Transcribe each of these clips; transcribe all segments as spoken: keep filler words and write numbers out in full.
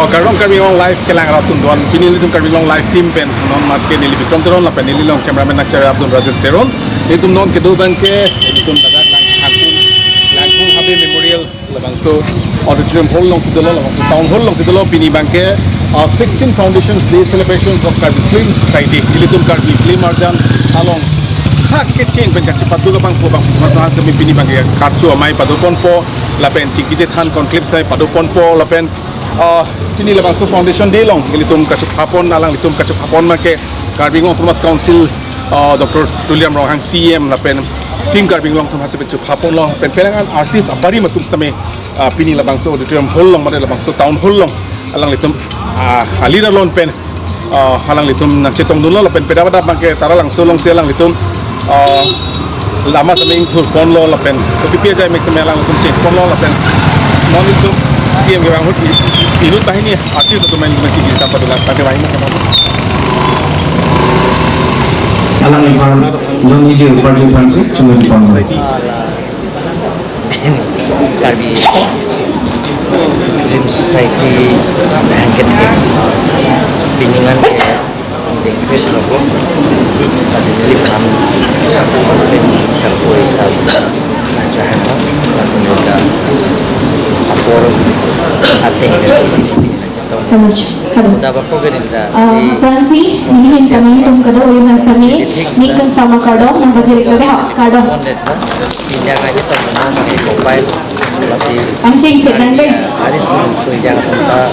Kardom Karbi Anglong Live kelang rat atum do-an, pini nelitum Karbi Anglong Live team pen non mat ke neli Bikram Teron lapen neli along cameraman nangchari Abdul Rajesh Teron. Nelitum non kedo abang ke nelitum ladak Langkung, Langkung Habe Memorial labangso auditorium hall alongsi dolo, labangso town hall alongsi dolo, pini abang ke uh, sixteen Foundation Day Celebrations of Karbi Film Society, nelitum Karbi Film Arjan along ha kecheng pen kachepaduk abang po abang masa semi pini abang ke karcho amei padoponpo lapen chingki chethan conclave sai padoponpo lapen uh, pini labangso Foundation Day along nelitum kachephapon, alanglitum kachephapon abang ke Karbi Anglong Autonomous Council uh, Doctor Tuliram Ronghang C E M lapen Team Karbi Anglong atum hasi pechephapon lo pen penang an artist abari atum sitame uh, pini labangso auditorium hall along mate labangso town hall along alanglitum uh, alir alon pen uh, alanglitum nangchetongdunlo lapen pedap pedap abang ke Taralangso alongsi alanglitum uh, lama sitame ingthurponlo lapen kopi pi ajai mek sitame alanglitum chengponlo lapen non itum C E M kevang ahut inut banghini artist atum main main chingki tam padulang tangte banghini. Alangli aphan non niji uparju aphansi chunwi pon. Karbi Film Society nangketke piningan ke dekret logo. Kasi neli kam sarpo isab na jahan lo. Kasi neli apor ate Hello. Hello. Aphrangsi, nelihin kami tum kedo-an sitame, ning kangsam akardom, nangpajir-ik lade ha, kardom. India kaji teman-teman pakai mobile, masih Anjing, tenang deh. Hari Senin, Senin jangan lupa,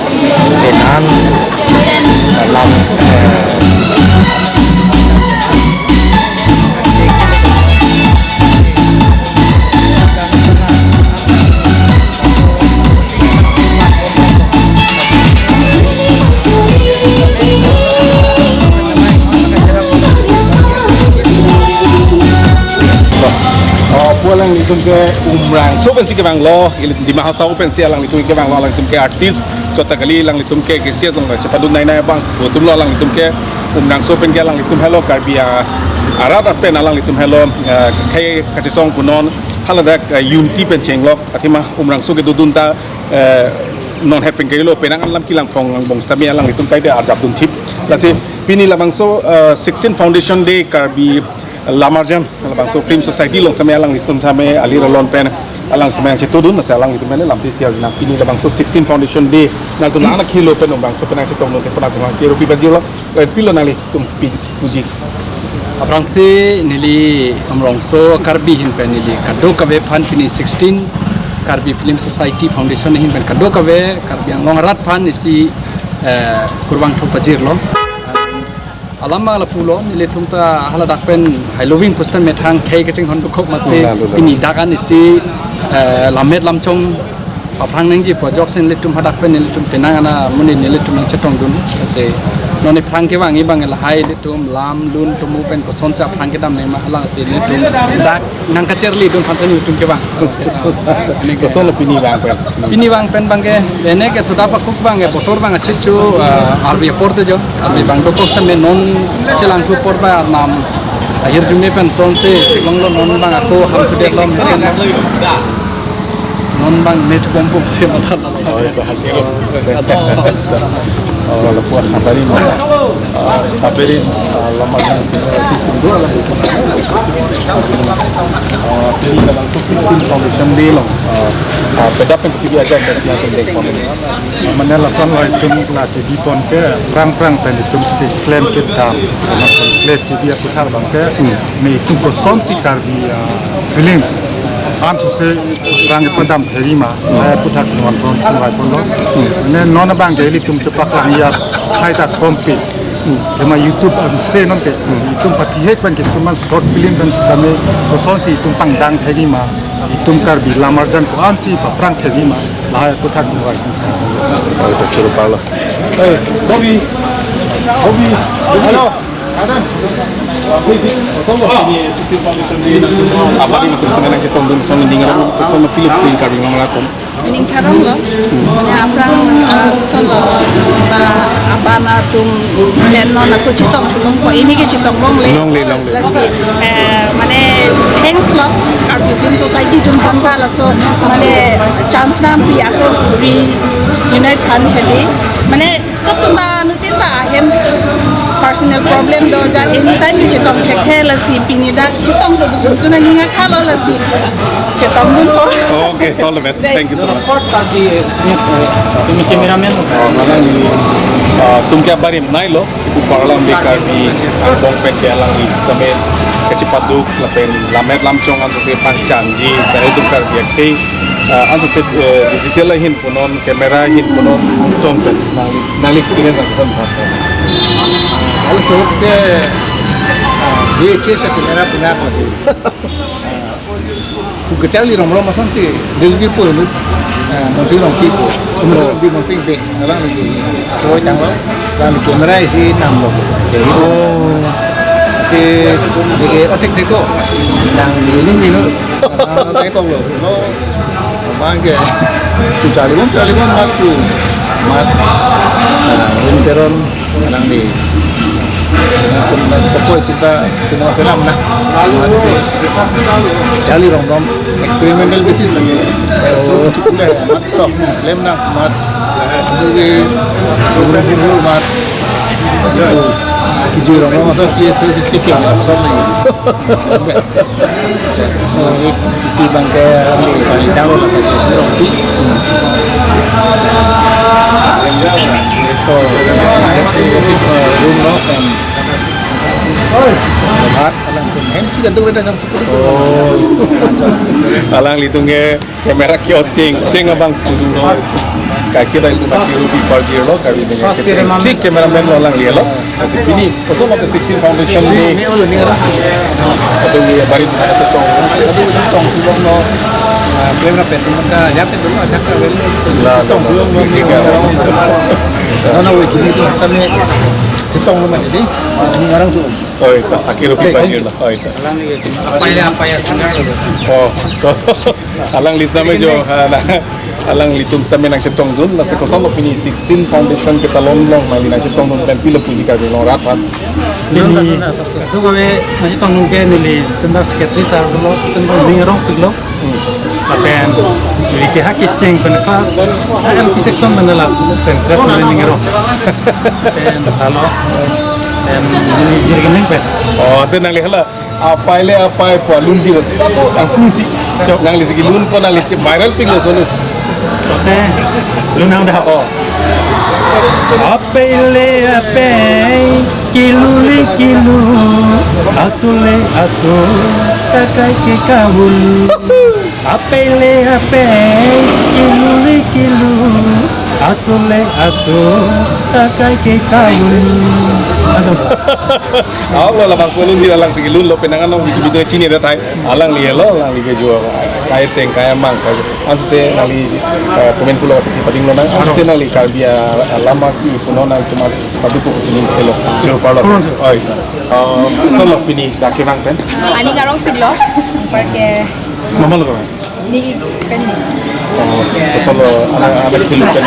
tenang, dalam, eh, Oh, pu alanglitum ke Umrangso pensi kevanglo, ili Dima Hasao pensi alanglitum kevanglo, alanglitum ke artist, chot ta kali alanglitum ke K C S along chepadun nai nai abang, pu atumlo alanglitum ke Umrangso pen ke alanglitum helo Karbi a, arat pen alanglitum helo, eh, khei kachesong pu non, haladak, eh, unity pen chenglok, athema Umrangso kedodun ta, eh, non het pen kelo penang an lam kilang phong angbong sitame alanglitum kaide arjapdun thip. Lasi pini labangso, eh, sixteen Foundation Day Karbi Lamarjan labangso Film Society along sitame alanglitum tame alir alon pen alang sitame nangchetongdun, masa alanglitum pen lampi siar nang pini labangso sixteen Foundation Day nangtum nang anak helo pen Umrangso pen nangchetongdun ke pen nangtum ke rupi bajilo, eh, pilo nanglitum pi puji. Aphrangsi neli Umrangso Karbi ahin pen neli kadokave aphan pini sixteen Karbi Film Society Foundation ahin pen kadokave Karbi Anglong arat aphan isi, eh, kurvangthu pajirlo. Alam abang lapulo, nelitum ta haladak pen hai loving pusitame methang khei kachinghon dokok masi, lalo, lalo, pini dak an isi, eh, lammet lamchong paphrang nangji pu ajok si nelitum hadak pen nelitum penang an amonit nelitum nangchetongdun. Lasi non iphrang kevangji abang lahai ilitum lam lun tumu pen kosonsi aphrang kedam nangma, halasi nelitum dak nangkacharlidun aphan si nelitum kevang. Kosonlo pini vang pen? Pini vang pen abang ke, ene ke thuda pakuk abang ke botor abang achichu, ah, arve apor te jo. Arve abang dokok sitame non chelangthu apor abang arnam ahirjume pen sonsi longlo, non abang ako ham thudetlo mesen. Non abang mech bom bom se matha la. Oh, itu hasil. Oh, lapuan habari mana? Ah, habari, ah, lama kan sini, sini dua lah. Ah, pini labangso sixteen Foundation Day along. Ah, ah, pedap pen T V aja, pen sini pen dek pon. Mane lason lo itum la T V pon ke, prang prang pen itum si klem kedam. Lason klem T V aputhak abang ke, hmm, nelitum kosonsi Karbi, ah, film ansose rang padam thekji ma, hai aputhak non pon, pon vai pon lo. Hmm. Ne non abang ke ilitum chepaklangji akhai ta kompi. Hmm. Tema YouTube anse non ke, hmm, itum pathihek pen ke suman short film pen sitame kosonsi itum pangdang thekji ma, itum Karbi Lamarjan ko-ansi paphrang thekji ma, lahai aputhak non vai pon sa. Oh, itu seru pala. Eh, Bobby. Bobby. Hello. Apa ni maksud sebenarnya kita untuk song ding ram, song pilih pilih kami ngam lakom. Ning charong lo, mane aphrang, ah, solo, ah, abang atum pen non ako chetong, chetong ko ini ke chetong longle. Longle, longle. Lasi, eh, mane thanks lo, Karbi Film Society atum aphan ta laso, mane chance nangpi ako reunite aphan hedi. Mane, sob atum ta nutin ta ahem personal problem do, jat anytime ni chetong thekthe, lasi pini dak chetong do busur tu nangning akhalo, lasi chetongdunpo. Okay, all the best. Thank you so much. First time di, eh, ini cameraman. Oh, mana ni, ah, tum kya barim nai lo, ku parlam di Karbi, ang bong pen ke alang di, same kachipaduk, lapen lammet lamchong ansose pangchanji, dari tum Karbi akhei, ah, ansose, eh, digital ahin punon, camera ahin punon, tum pen, nang, nang experience nang tum pen. Halaso ke, ah, V H S camera punya apa sih? Ku kacharli Rongrom ason si, Delhi po lo. Ah, Monsing Rongpi po. Monsing Rongpi, Monsing Bey. Alang lagi choi tanglo. Alang lagi camera isi namlo. Jadi, oh, si lagi otik teko. Nang ini ini lo. Ah, teko lo. Lo, bang ke. Ku charlibom, charlibom mat ku. Mat. Ah, Win Teron. Alang di. Tum, tum, tum, tum, tum, sino senam na. Amat si charli Rongrom experimental basis lang si. So, cukup deh, mat tok, lem na, mat. Itu ke, so, Rongrom mat. Itu, kiju Rongrom masa play, so, kis kecil, so, nih. Pi bang ke rami, paling jauh lah ke Sri Rongpi. Itu, room lo kan. Hat, alang pun hem si gantung beta jam cukup. Oh. Alang litum ke camera kio cheng, cheng abang kudu lo. Kaki rai tu mati rugi parjir lo, kari dengan first keceng. Cameraman. Si cameraman lo alang lielo. Lasi pini, kosonlo ke sixteen Foundation Day. Ini, ini, ini, ini. Atau ini baru tu ada chetong. Ada chetong, belum lo. Ah, belum rapat, belum ada, lihat belum ada, belum. La, chetong, la, belum lo, ini, ini, kan. Nono, we kini tu kami chetong lo mati di. Ah, ini orang tu. Oh, itu. Akhir rugi parjir lo. Oh, itu. Apa ya, apa ya, sendal lo. Oh, alang lisa me jo, ha, na. Alang litum same nangchetongdun, lasi kosonlo pini sixteen Foundation ketalon along, nangli nangchetongdun pen pilo puji Karbi Anglong arat arat. Pini, itu kami nangchetongdun ke neli tenda secretary sir lo, tenda ning arong pik lo. Hmm. Lapen, neli ke ha kecheng pen class, L P section pen last, central pen ning arong. Pen, halo, pen, neli jirgin pen. Oh, itu nangli hala. Apai le apai pu alunji lo sabo angkungsi. Chok. Nangli si kelun ko nangli che viral pik lo solo. Tote lun hang dah. Oh. Apai le apai, kilu le kilu, aso le aso, kakai ke kahulu. Apai le apai, kilu le kilu, aso le aso, kakai ke kahulu. Aso. Aw, lo labang solo di alang si kelun lo penang anong video chini ada thai. Alang lielo, alang li ke jual. Kai teng, kai mang, kai. Ansose nangli, eh, komen pulo kachiti pading lo nang. Ansose nangli Karbi, eh, lama ki puno nangtum ansose padu ko sini kelo. Jor parlo. Oi. Eh, solo pini dak kevang pen. Ani karong pik lo. Parke. Mama lo kevang. Ni pen ni. Oh, solo anak, anak kilo pen.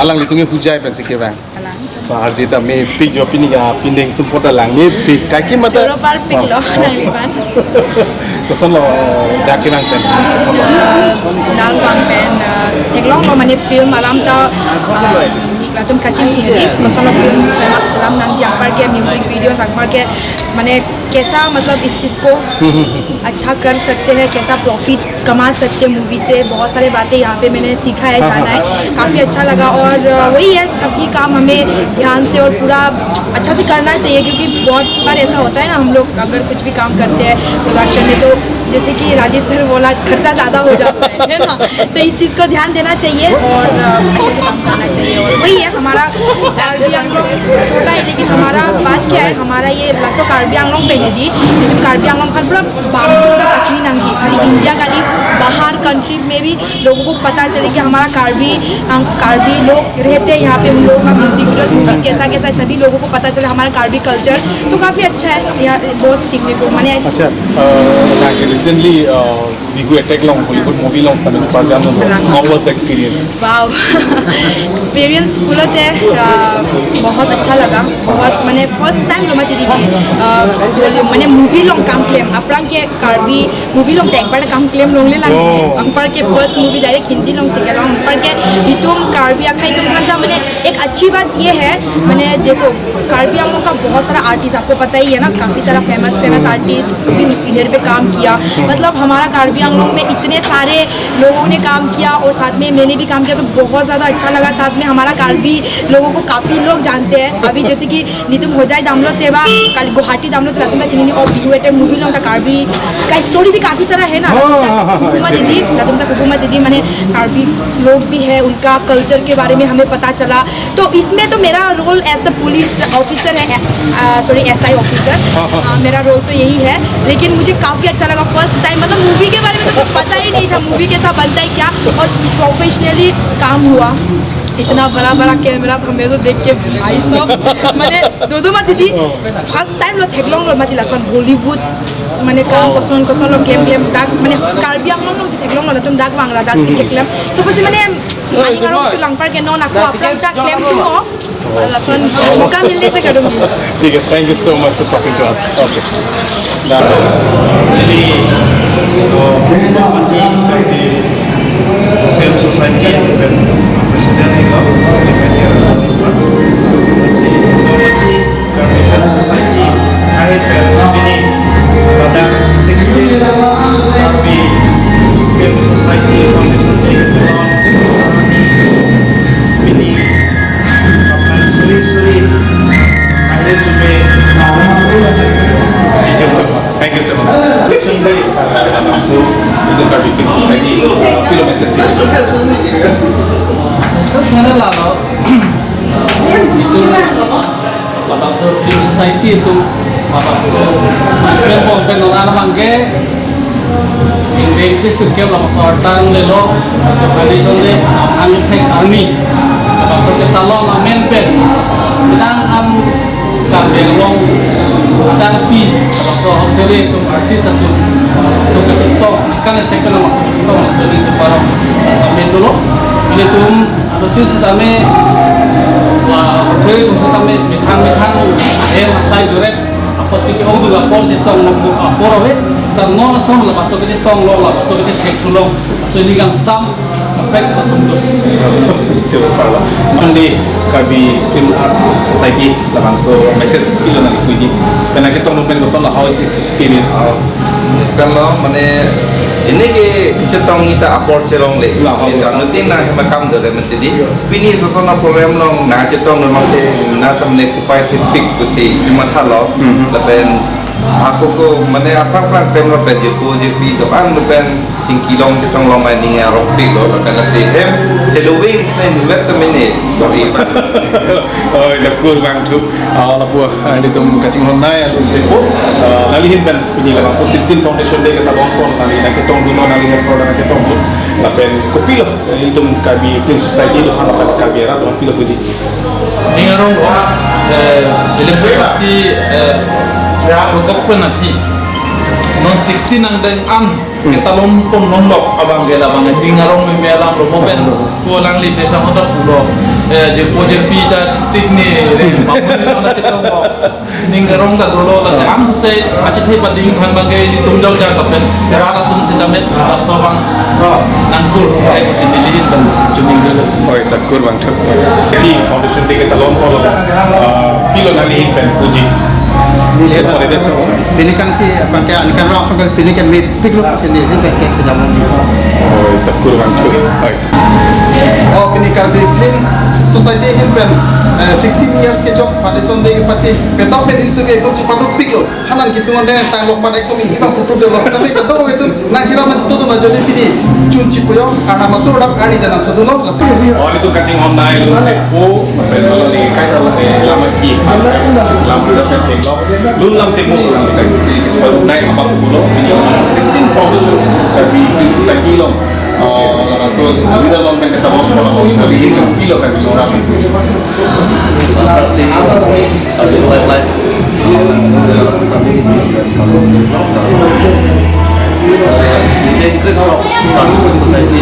Alang litum ke hujai pen si kevang. Alang. So, arjita mepik jo pini ka pindeng sumpot alang mepik. Kaki mata. Choro parpik lo, oh, nangliban. Kosonlo, dak kevang pen. Kosonlo. Eh, dak vang pen, eh, theklong lo mane film alam ta, eh, latum kachingki hedi. Kosonlo film selam, selam nangji, anparke music video, anparke mane kaisa matlab is cheez ko अच्छा कर सकते हैं, कैसा प्रॉफिट कमा सकते हैं मूवी से। बहुत सारे बातें यहाँ पे मैंने सीखा है, जाना है, काफ़ी अच्छा लगा। और, अ, वही है, सबकी काम हमें ध्यान से और पूरा अच्छा से करना चाहिए, क्योंकि बहुत बार ऐसा होता है ना, हम लोग अगर कुछ भी काम करते हैं प्रोडक्शन में, तो जैसे कि राजीव सर बोला, खर्चा ज़्यादा हो जाता है, है ना? तो इस चीज़ को ध्यान देना चाहिए और, अ, अच्छे से काम करना चाहिए। और वही है हमारा कार्बी आंगलोंग, छोटा है लेकिन हमारा बात क्या है, हमारा ये लासो कार्बी आंगलोंग pen hedi, लेकिन Karbi Anglong kan pura bangkun ta pachini nangji, खाली इंडिया का नहीं, बाहर कंट्री में भी लोगों को पता चले कि हमारा कार्बी, हम कार्बी लोग रहते हैं यहाँ पे, उन लोगों का म्यूजिक वीडियोस, मूवीज कैसा कैसा है, सभी लोगों को पता चले हमारा कार्बी कल्चर। तो काफ़ी अच्छा है, यहाँ बहुत सीखने को मैंने। Acha, uh, recently, uh, Bihu Attack along, Hollywood movie along, kami sepakat, how was the experience? Wow, experience pulote, uh, बहुत अच्छा लगा, बहुत, मैंने first time lo mati di, uh, मैंने movie along kam klem, aphrang ke Karbi movie along ta ek bar kam klem longle lang. Oh. Anparke first movie direct Hindi along si kelong, anparke itum Karbi akhei atum kan ta mane ek अच्छी अच्छी बात ये है, मैंने देखो, कार्बी आंगलोंग का बहुत सारा आर्टिस्ट आपको पता ही है ना, काफ़ी सारा फेमस फेमस आर्टिस्ट भी इधर पे काम किया। मतलब हमारा कार्बी आंगलोंग में इतने सारे लोगों ने काम किया और साथ में मैंने भी काम किया, तो बहुत ज़्यादा अच्छा लगा। साथ में हमारा कार्बी लोगों को काफ़ी लोग जानते हैं। अभी जैसे कि netum Hojai damlo te ba, kali Guwahati damlo te, latum ta chinine, और Bihu movie along ta Karbi का स्टोरी भी काफ़ी सारा है ना। हाँ, लाटुम ता हाँ, हाँ, हाँ, कुकुमा exactly। दीदी, लाटुम ता कुकुमा दीदी, माने कार्बी लोग भी है, उनका कल्चर के बारे में हमें पता चला। तो इसमें तो मेरा role as a police officer है, सॉरी, एसआई ऑफिसर। हाँ, हाँ। हाँ, मेरा रोल तो यही है, लेकिन मुझे काफ़ी अच्छा लगा फर्स्ट टाइम। मतलब मूवी के बारे में तो कुछ पता ही नहीं था, मूवी कैसा बनता है क्या, और प्रोफेशनली काम हुआ। इतना बड़ा बड़ा कैमरा था, मैं तो देख के भाई साहब, मैंने दो दो मत दीदी, first time lo theklonglo mati lason Bollywood, mane kam koson koson lo klem klem dak, mane Karbi Anglong along si theklonglo, latum dak vangra dak si keklem. So pasi mane ani ngarong tu langpar ke non aku apram dak klem tu mo. Lason muka mil se kadung. ठीक है, thank you so much for talking to us. Okay. Jadi, uh, Film Society yang president itu, si Karbi Film Society akhir film ini pada sixteen Karbi Film Society Foundation Day, ini suri suri akhir jumpa. Thank you so much. Thank you so much. Langsung dari Karbi Film Society, uh, film S S P. Sesana lalo. Itu labangso Film Society itu labangso film pon pen orang abang ke India itu sirkem labangso artan lelo, labangso foundation le, ang thek army. Labangso ketalon amen pen. Bidang am Karbi Anglong adang pi, labangso seri itu artis satu. So kachetong, kan second labangso kachetong, so ini ke parang sampai dulu. Ilitum Anusi sitame, wa, seri atum sitame methang methang ahem asai duret, apotsi ke-ong dun apor chetong apor ave, sa non ason labangso kachetonglo, labangso kachethek thulo, so ini kangsam, apek asum tu. Coba pala. Mandi Karbi Film Art Society labangso message pilo nangkipuji. Pen nangchetong pen koson la, how is it experience? Misalnya, mane, ini ke kachetong ita apor chelongle. Lah, ini apor. Anu tin na hema kam dole mesti di. Iya. Pini sosona program along nangchetong memang te na tamne kupai tipik kusi cuma thalo. Mhm. Lapen aku ko mane aphrang phrang tem lapen jepo jepi doan lapen chingki along chetong along mai ning arok pik lo lapen lasi hem heloving ten vet tamine tori pa. Oi, lakur bang thu. Ah, lapu, ah, ilitum kachinghon nai alun sepo. Ah, nangli ahin pen pini labangso sixteen Foundation Day ketalon pon, nangli nangchetong dunlo, nangli hem sor nangchetong dun. Lapen kopilo, eh, ilitum Karbi Film Society lo, hana pen Karbi Era lo, kopilo puji. Ning arong lo, eh, Film Society, eh, ya, betok pen ati. Non sixteen nangdeng an, Hmm. Ketalon pon non lo, abang ke labang ke ning arong meme alam lo, mo pen, ko alangli besa hoda pulo, eh, jepo jepi ta chitik ni, re, bamu ni na chetong lo. Ning arong ta dolo, lasi am suse, achethe pading thang abang ke ilitum jauh jauh lapen, rara atum sitame, laso abang, nangkur, ai ko sini lihin pen, chuning dulu. Oi, takur bang thak. Di Foundation Day ketalon pon lo, ah, pilo nangli ahin pen puji. Iya, Pak. Pini kan si, apa ke, ani kan langsung ke pini ke mepik lo sini, ini ke, ke, ke dalam. Oi, takur bang thak. Oi. Oh, pini Karbi Film Society ahin pen, eh, sixteen years kejok Foundation Day pati, petok pen itu ke, itu cepat lo pik lo. Hanan kitu ngon deng tang lok pada itu mi iba putu de los. Tapi kedo itu nang chira ma chitu na jodi pini chun chipuyo, ana matur dak ani dana sodulo, lasi. Oh, ilitum kachinghon nai alun sepo, pen lo ni kai lo ni lama ki, lama japen chinglo. Lun lam temo lun kai, nai abang pulo, sixteen Foundation Karbi Film Society lo. Oh, langsung kita lo pen kita bos lo, hari ini pilo kan seorang. Something like life. Society.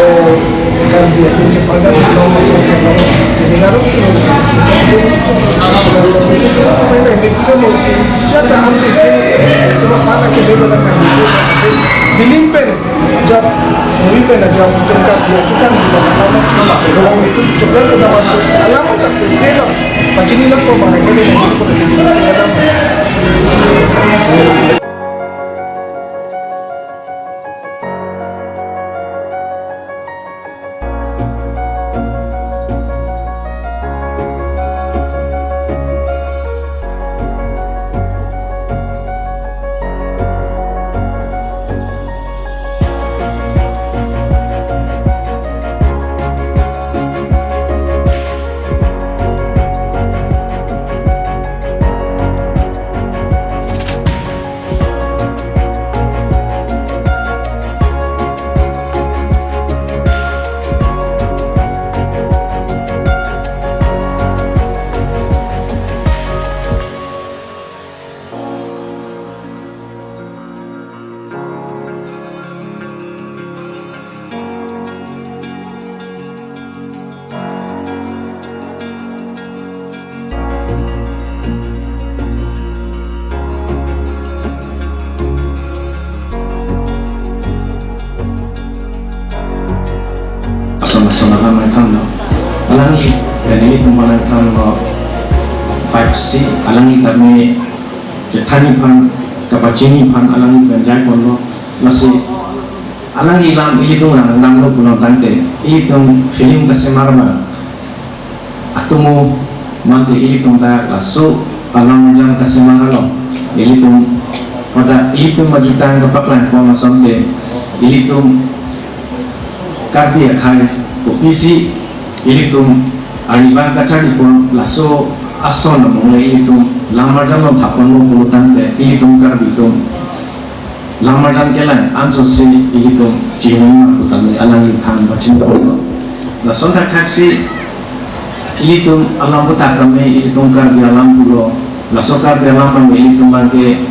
Karbi atum chepangkam long macam long sini lalu. Siapa am sisi cuma mana ke beda dengan itu. Dilim pen jab movie pen jab tengkap dia kita di dalam itu cukup kita masuk alam tak terkira. Pachini lang ko mana ke beda itu pada sini dalam. Ason ason alam nangthanlo. Alangli, dan ilitum nangthanlo five C, alangli tame kethani aphan, kapachini aphan alangli pen jaiponlo. Lasi alangli alam ilitum rang damlo pulo tangte, ilitum film kasemar abang atomo mate ilitum ta laso alam jang kasemar along ilitum pada ilitum maju tang kapaklang pon asonte ilitum Karbi akhai kopisi ilitum arnivang kacharli pon laso ason among le ilitum Lam-arjan along thap ponlo pulo tangte ilitum Karbi atum lam-arjan kelang ansose ilitum chiningma pu tame alangli than pachini ponlo. Lason thakthak si ilitum alam pu ta tame ilitum Karbi alam pulo. Laso Karbi alam abang ilitum abangke,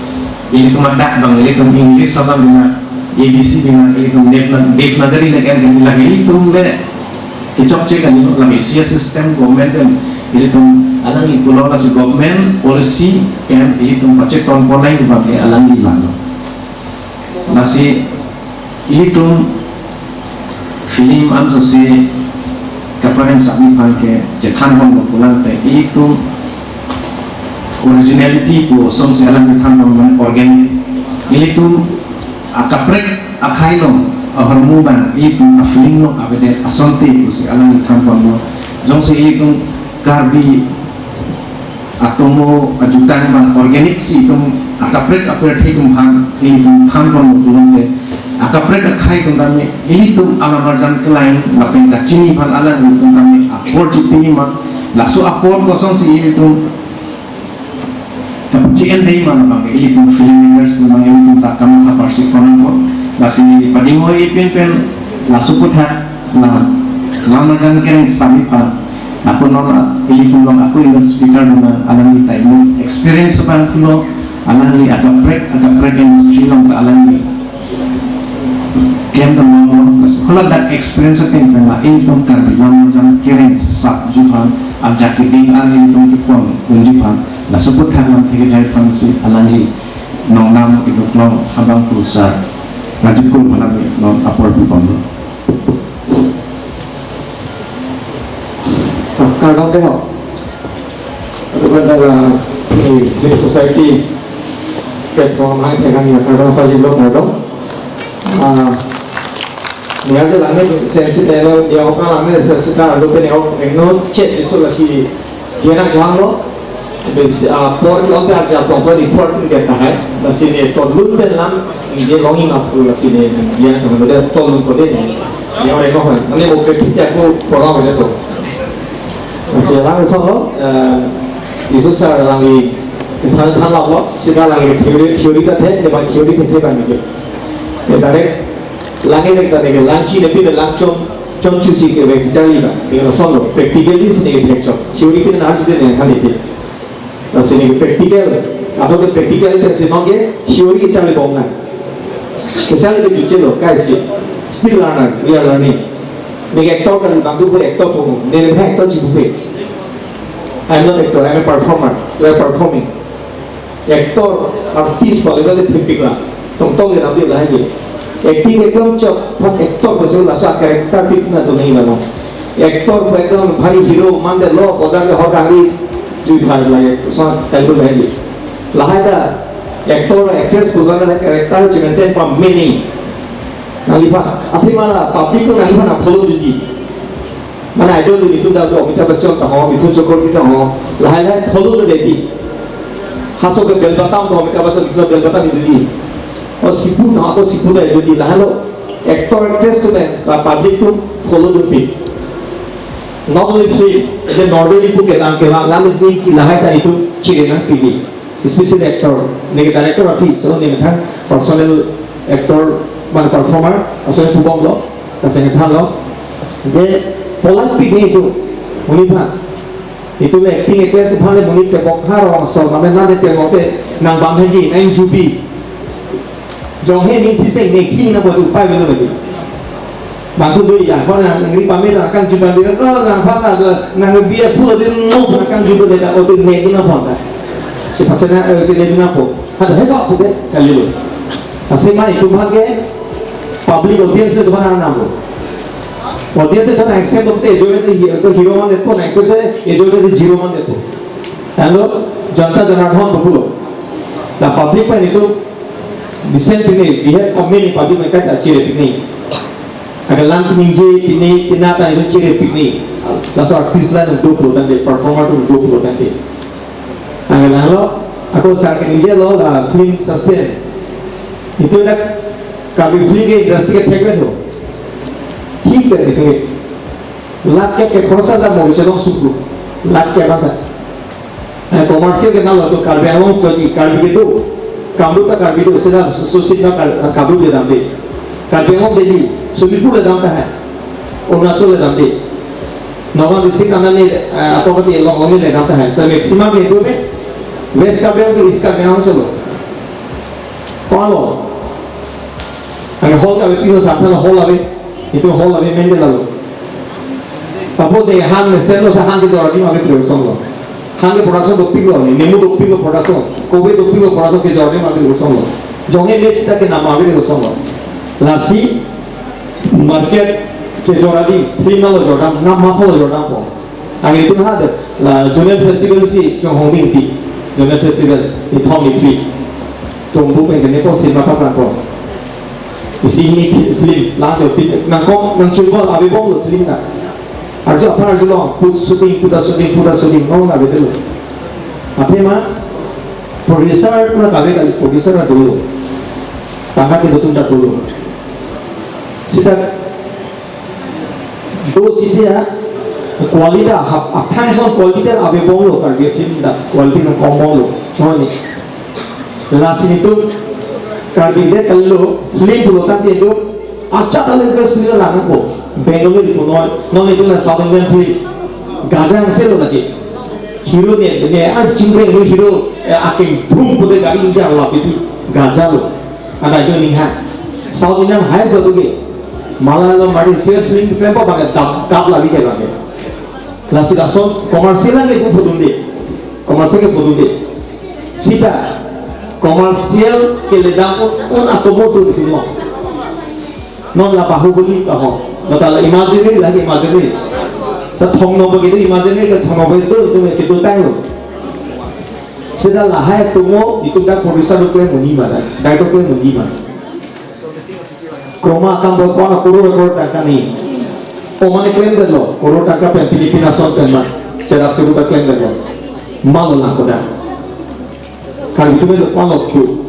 ilitum adak abang ilitum English alam bina, A B C bina, ilitum Devna-, Devanagari le kan lagi ilitum le kechokche kali, lagi C S system government kan ilitum alangli pulo, lasi government policy kan ilitum pacheton ponai abangke alangli lang. Lasi ilitum film ansose kaprek sapni aphan ke chethan ponlo pulo tangte ilitum originality pu asonsi alang kethan pon mane organic. Ilitum akaprek akhei along ahormu abang ilitum a-film along avedet asonte pusi alang kethan ponlo. Jongsi ilitum Karbi atomo ajutang abang organic si itum akaprek aperthek atum aphan ilitum than ponlo pulote akaprek akhei atum tame ilitum alam-arjan kelang lapen kachini aphan alanglitum tame apor chipini ma, laso apor kosonsi ilitum kapachi-en dei ma abang ilitum filmmakers abang ilitum ta kamatha parsik ponpo. Lasi padingoi ipin pen laso aputhak la lam-arjan kereng sami aphan ako non ilitum along ako inut speaker dona alangli ta inut experience abang pulo, alangli akaprek akaprek industry along ta alangli klem ta longlo. Lasi haladak experience ateng pen la ilitum Karbi lam-arjan kereng sapji aphan, ajak keding an ilitum kepon unji aphan, laso aputhak lam thekejai aphansi alangli nongnam keduk long abang pu sar Rajiv Kul aphan non apor pi ponlo. Kardom dei ho. Adukan dalam ini Film Society platform hai tekan ya kardom apa jilok kardom. Ah, ni aja langit sensi telo dia orang langit sensi ta adukan yang no cek isolasi dia nak jahang lo. Besi, ah, apor ke-ong ta arja apor ke report ni dia tahai. Lasi ne tolun pen lam, dia longing apor lasi ne, dia tolun ko dei ne. Dia orang ko han. Mane mo ke piti aku porong aja to. Lasi alang solo, eh, isu sar alangli than than lo, sita alangli theory, theory ta the, dia abang theory the, dia abang ni. Dia direct, langit ta ne, langchi ne pi langchom, chomchusi ke bek charli ba, dia solo, practically si ne ke chom. Theory pi na arju de ne kali de. Lasi ne practical, atau ke practical itu si nonke theory kecharli bom na. Kecharli ke chuche lo, kaisi. Still learner, we are learning. Ne actor kali bangdu pu actor pu, ne ne actor ji pu. I'm not actor, I'm a performer. We are performing. Actor, artist pu level de thipik la. Tongtong le nabdi la hai. Acting ekdom chok, but actor pu laso character fit na to nahi lalo. Actor pu ekdom bhari hero, mande lo, bojar ke hor gari, jui thar lage, so, kalbu lage. Lahai ta, actor, actress pu la character chimaintain pa meaning. Nangli pa, aphi mala, public to nangli pa na follow dunji. Mane idol dunji tu da do, Amitabh Bachchan ta ho, Mithun Chakraborty ta ho, lahai lahai follow dunde di. Haso ke bel batam to, Amitabh Bachchan, Mithun bel batam dunji. O sipu na, ako sipu ta dunji, lahai lo. Actor, actress atum pen, ba public atum follow dunpi. Not only film, the normal ipu kelang kelang, lalu jeng ki lahai ta itum chiri nangpi. Especially actor, ne ke director aphi, so ne methang personal actor, mane performer, aso pubom lo, kaseng than lo. Je polang pi ne itum, monit aphan. Itum acting actor atum aphan le monit ke bok har ong so, mane nang de te mo te, nang bang haji, nang jubi. Jong he ni thiseng ne khi na bodu pai belu lagi. Bangku dui ya, kona nangri pamir nang kangju pamir, ko nang pha na, nang biya phu dui no nang kangju belu ta, o dui ne dun na pon ta. Si pachana, eh, dui ne dun na po. Hada he ko puke, kali lo. Asema itum aphan ke, public audience le itum aphan nang nang lo. Audience le itum accept te jo te hi, to hero man le to accept se, e jo te zero man le to. Lalu, Janta Janardhan pulo. La public pen itum, Mesen pine, we have common in public, mane kaita chiri pine. Agar lang ningje pine, pina ta itum chiri pine. Laso artist la nang do pulo tangte, performer atum do pulo tangte. Agar lang lo, ako sar ke ningje lo la film sustain. Itum na Karbi film ke industry ke thek lo. Thik ke thek. Lakh ke khorsa da mo chelong suku. Lakh ke bang. Eh, commercial ke nalo to Karbi Anglong choji, Karbi kedo. Kamrup ta Karbi do, sida Susit ma Kar-, Kamrup le damde. Karbi Anglong Delhi, Sonitpur le dam tahai. Arunachal le damde. Nagaon district anani, eh, ato kati along along le dam tahai. So maximum ke do me, West Karbi Anglong, East Karbi Anglong cholo. Kalo. Ang hall kave pino sa thalo hall ave. Itum hall ave mende lalo. Suppose de han mesenlo sa han kejor adim ave kre osomlo. Han ke production dopiklo ni, nemu dopiklo production, kove dopiklo production kejor adim ave kre osomlo. Jonghe le sita ke nam ave kre osomlo. Lasi market kejor adim, film lo jordam, nam ma pho lo jordampo. Ang itum ha de, la Zonal Festival si Chonghong Dingti, Zonal Festival ni thom ni phli. Tumbu pen kene po cinema paklangpo. Isi hini film, la jo pin, nangkok, nangchunbom, ave bomlo film ta. Arju aphan arjulo, put shooting, puta shooting, puta shooting, no la bete lo. Athema, producer pura kave kali, producer na dolo. Tangka ke dotun ta dolo. Sita do sitya quality ha, athang son quality ave bomlo, Karbi film ta quality nangkok bomlo. Choni. Lasi itum Karbi de kalo film pulo tangte itum accha ta language film langpo. Bengali punoi, non itum la South Indian film. Gaja angse lo lagi. Hero ne, ne, ah, chingre lo hero, eh, aking brum pute gari inja lo apiti. Gaja lo. Ada itu nih ha. South Indian hai satu ke. Malayalam mari share film klempo bang dap, dap labi ke bang. Lasi lason commercial ke itu pudun de. Commercial ke pudun de. Sita commercial ke ledang un, un atomo tu di mo. Non la Bahubali ta ho. Nota la imaginary, la imaginary. Sa thong no bagi tu imaginary ke thong no bagi tu tu ke tu tang lo. Sita lahai atomo itu dak producer tu ke muni ma dak. Director tu ke muni ma. Kroma akam boi ko-an a crore crore tangka ni. O mane claim detlo, crore tangka pen Philippine ason pen ma. Cherap churu ta claim detlo. Malo lang koda. Kan itu belo palo tu.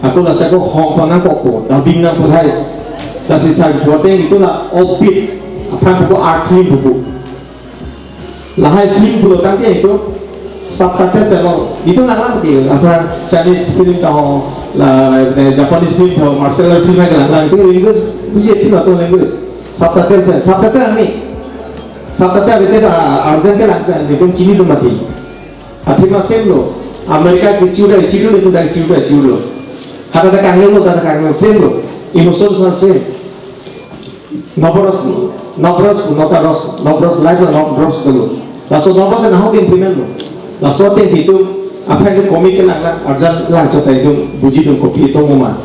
Ako lasi ko hong panang koko, dubbing nangpo hai. Lasi sa buat itu la obit. Aphan ko art film buku. Lahai film pulo tangte itu subtitle pen lo. Itu nanglang ke, apa Chinese film ta ho, la, eh, Japanese film ta ho, martial art film ta ho, nanglang itu language, buji film atau language. Subtitle pen, subtitle ni. Subtitle ave te ta urgent ke lang, itu chini tu mati. Athema same lo. America ke chiu da, chiu lo, itu da chiu da, chiu lo. Hata ta kangen lo, ta kangen same lo. Emotion sa same. Nobros, nobros, notaros, nobros, life lo nobros dulu. Laso nobros na hong implement lo. Laso ten situ, apa yang komik ke lang lang, arjan lang chota itu, buji dun kopi itu moma.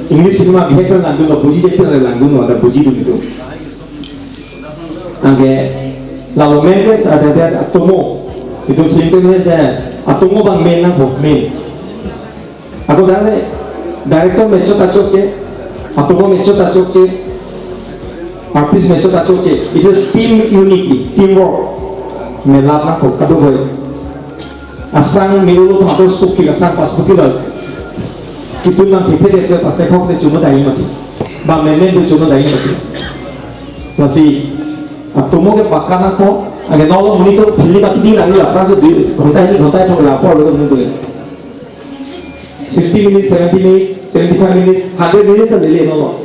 English cinema bihek lang dun, buji je lang dun, ada buji dun itu. Angke, lalu main ke ada dia atomo. Itu film ke ada atomo bang main nangpo, main. Ako dale, director mechot ta chokche, atomo mechot ta chokche, artist mechot ta chokche. Itu team unity, teamwork. Melap nangpo, kadokave. Asang mirulo pato sukti asang pas putilo. Itu nang tithe de pas sekhok de chuno dai mati. Ba menen de chuno dai mati. Lasi atomo ke pakka nangpo, age nolo muni to phili baki di lagi la, prasa di ghonta ini ghonta itu lapor lo muni. Sixty minutes, seventy minutes, seventy-five minutes, hundred minutes ta lele nolo.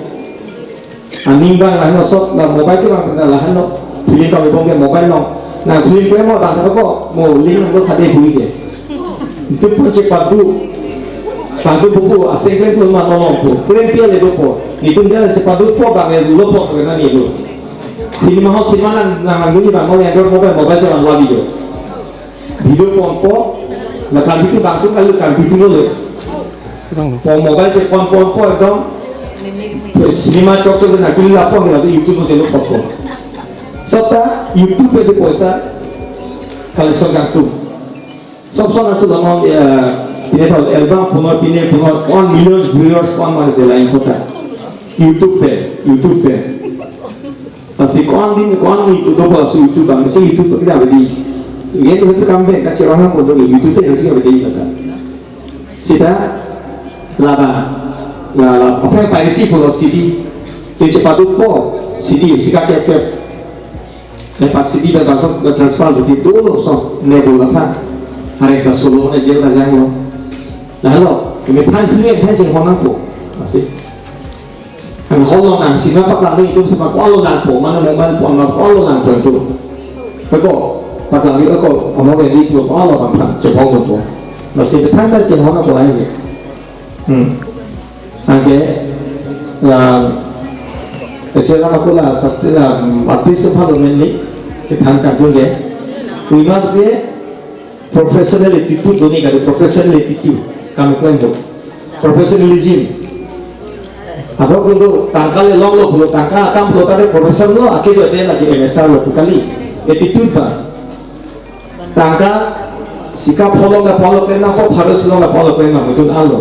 Aning bang lahan osok na mobile ke bang pernah lahan lo. Film kami bong ke mobile lo. Na film ke mo bang ko mo link lo khade bui ke. Itu pun chepadu. Padu buku asing ke tu ma no po. Keren pia le po. Itu dia chepadu po bang lo po ke na ni lo. Cinema hall cinema nang nang nang ni bang mo Android mobile mobile se bang labi do. Video ponpo, na Karbi tu bangtu kalu Karbi tu le. Po mobile se pon ponpo ekdom. Cinema chok chok na kili lapon na tu YouTube se lo ponpo. Sota YouTube pe je poisa collection kangtung. Sob sona sudah mau ya, pine tau album puno pine puno one million viewers one month se lain sota. YouTube pe, YouTube pe. Lasi ko-an din ko-an ni itu dopo su itu bang si itu kita bedi. Ini itu kami kaciran ko do itu te si bedi kata. Sita laba la la apa yang pakai si pulo C D. Itu cepat po C D sika kepep. Lepak C D dan masuk ke transfer begitu dulu so nebo lepak. Hari ka solo na jail kajanglo. Lalo, kami than hini than sing honang po. Asi. Ang holo nang sima paklang itum sima ko alo nang po, mana mobile phone ma ko alo nang po itu. Ako, paklang di ako, amo ready po, ko alo bang than, cepong po. Masih betang kan cepong po lagi. Hmm. Oke. La, sila makula sustain la, um, artist aphan mainly, kita kan tu ke. We must be professional attitude, doni kali professional attitude. Kami klem tu. Professionalism. Atau untuk tangka le longlo pulo, tangka akam pulo tadi professional lo, akhirnya dia lagi M S R lo, bukan li. Attitude ba. Tangka sika pholong na pholong kena po, pharo silong na pholong kena, mutun alo.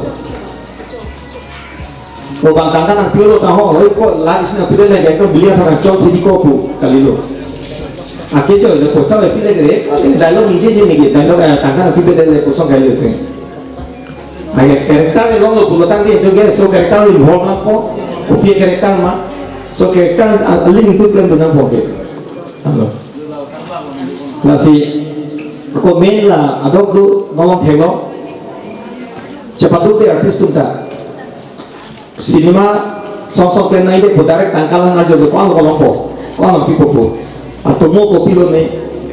O bang tangka nang pilo ta ho, hoi ko lagi sina pilo lagi ko bilia thang chong thidi ko pu kalilo. Ake jo le poisa le pilo ke, ko le dialogue nije nije nege, dialogue, eh, tangka nang pilo le kosong kalilo ke. Ai character le longlo pulo tangte itu ke, so character involve nang po, kopi character ma, so character, ah, aling itu kan tunang po ke. Alo. Lasi, ko main la adok do nolong thelo. Chepatu te artist atum ta. Cinema song song klem nai de po direct tangka lang arjo ko-an ko longpo. Ko-an pipo po. Atomo kopilo ne,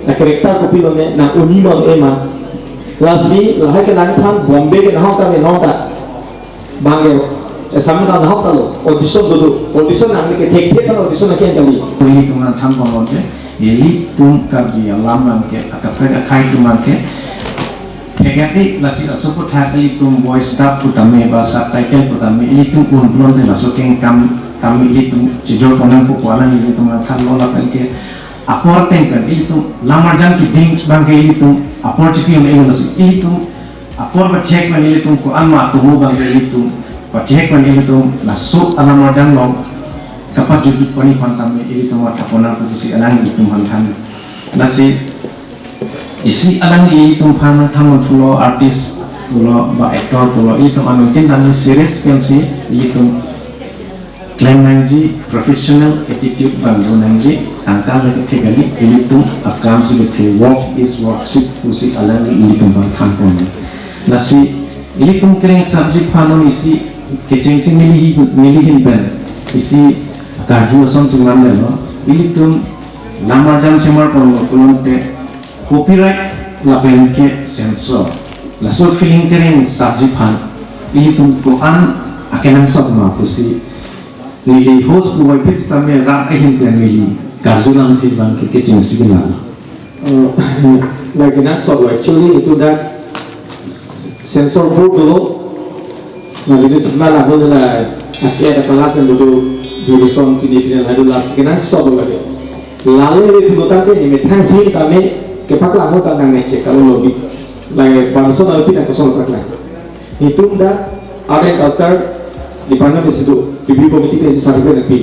na character kopilo ne, na unima ema. Lasi, lahai ke nangphan Bombay ke nahok ta me nong ta. Bang ke, eh, samna nahok ta lo, audition do do, audition nang ke thek thek kan audition nang ke kali. Ili tum nang tham pon ke, ili tum Karbi alam nang ke, akaprek akhai tum nang ke, thek ati lasi aso ko thak ili tum voice dub pu tame ba subtitle pu tame, ili tum un blon de laso keng kam, kam ili tum chijor ponang pu kualang ili tum nang tham lo lapen ke, apor teng kan ili tum lamar jang kiding bang ke ili tum apor chipi un elo lasi, ili tum apor pachek mani ilitum ko-an ma atomo bang ilitum pachek mani ilitum laso alam arjan long kapajut pani phan tame ilitum atapona pusi alang ilitum phan than. Lasi isi alang ilitum phan than pulo artist pulo ba actor pulo ilitum amin tin tame series pensi ilitum klem nangji, professional attitude bang do nangji, tangka le kethe kali, ilitum akam si kethe, work is worship, pusi alang ilitum bang than pon. Lasi, ilitum kereng subject phanon isi, kecheng si neli hi, neli hin pen, isi karju ason si man lo, ilitum lamar jam semar pon lo, pulote, copyright lapen ke censor. Laso film kereng subject phan, ilitum ko-an akenangsot ma pusi, neli host pu vai pits tame rat ahin ke neli karju lam thil bang ke kecheng si kena. Eh, lagi nangsot lo actually itu dak censor board lo. Na, jadi sebenarnya lah, boleh lah, akhirnya ada kelas yang dulu, dulu song, pini, pini, lah, dulu lah, kenangsot lo lagi. Lalu, ini dulu tadi, ini, methang film kami, kepaklang, hutang, nang ngecek, kalau lobby. Lagi, bangso, lalu, pindah ke Solo, paklang. Itum dak, Art and Culture Department di situ, review committee, pensi certificate nanti.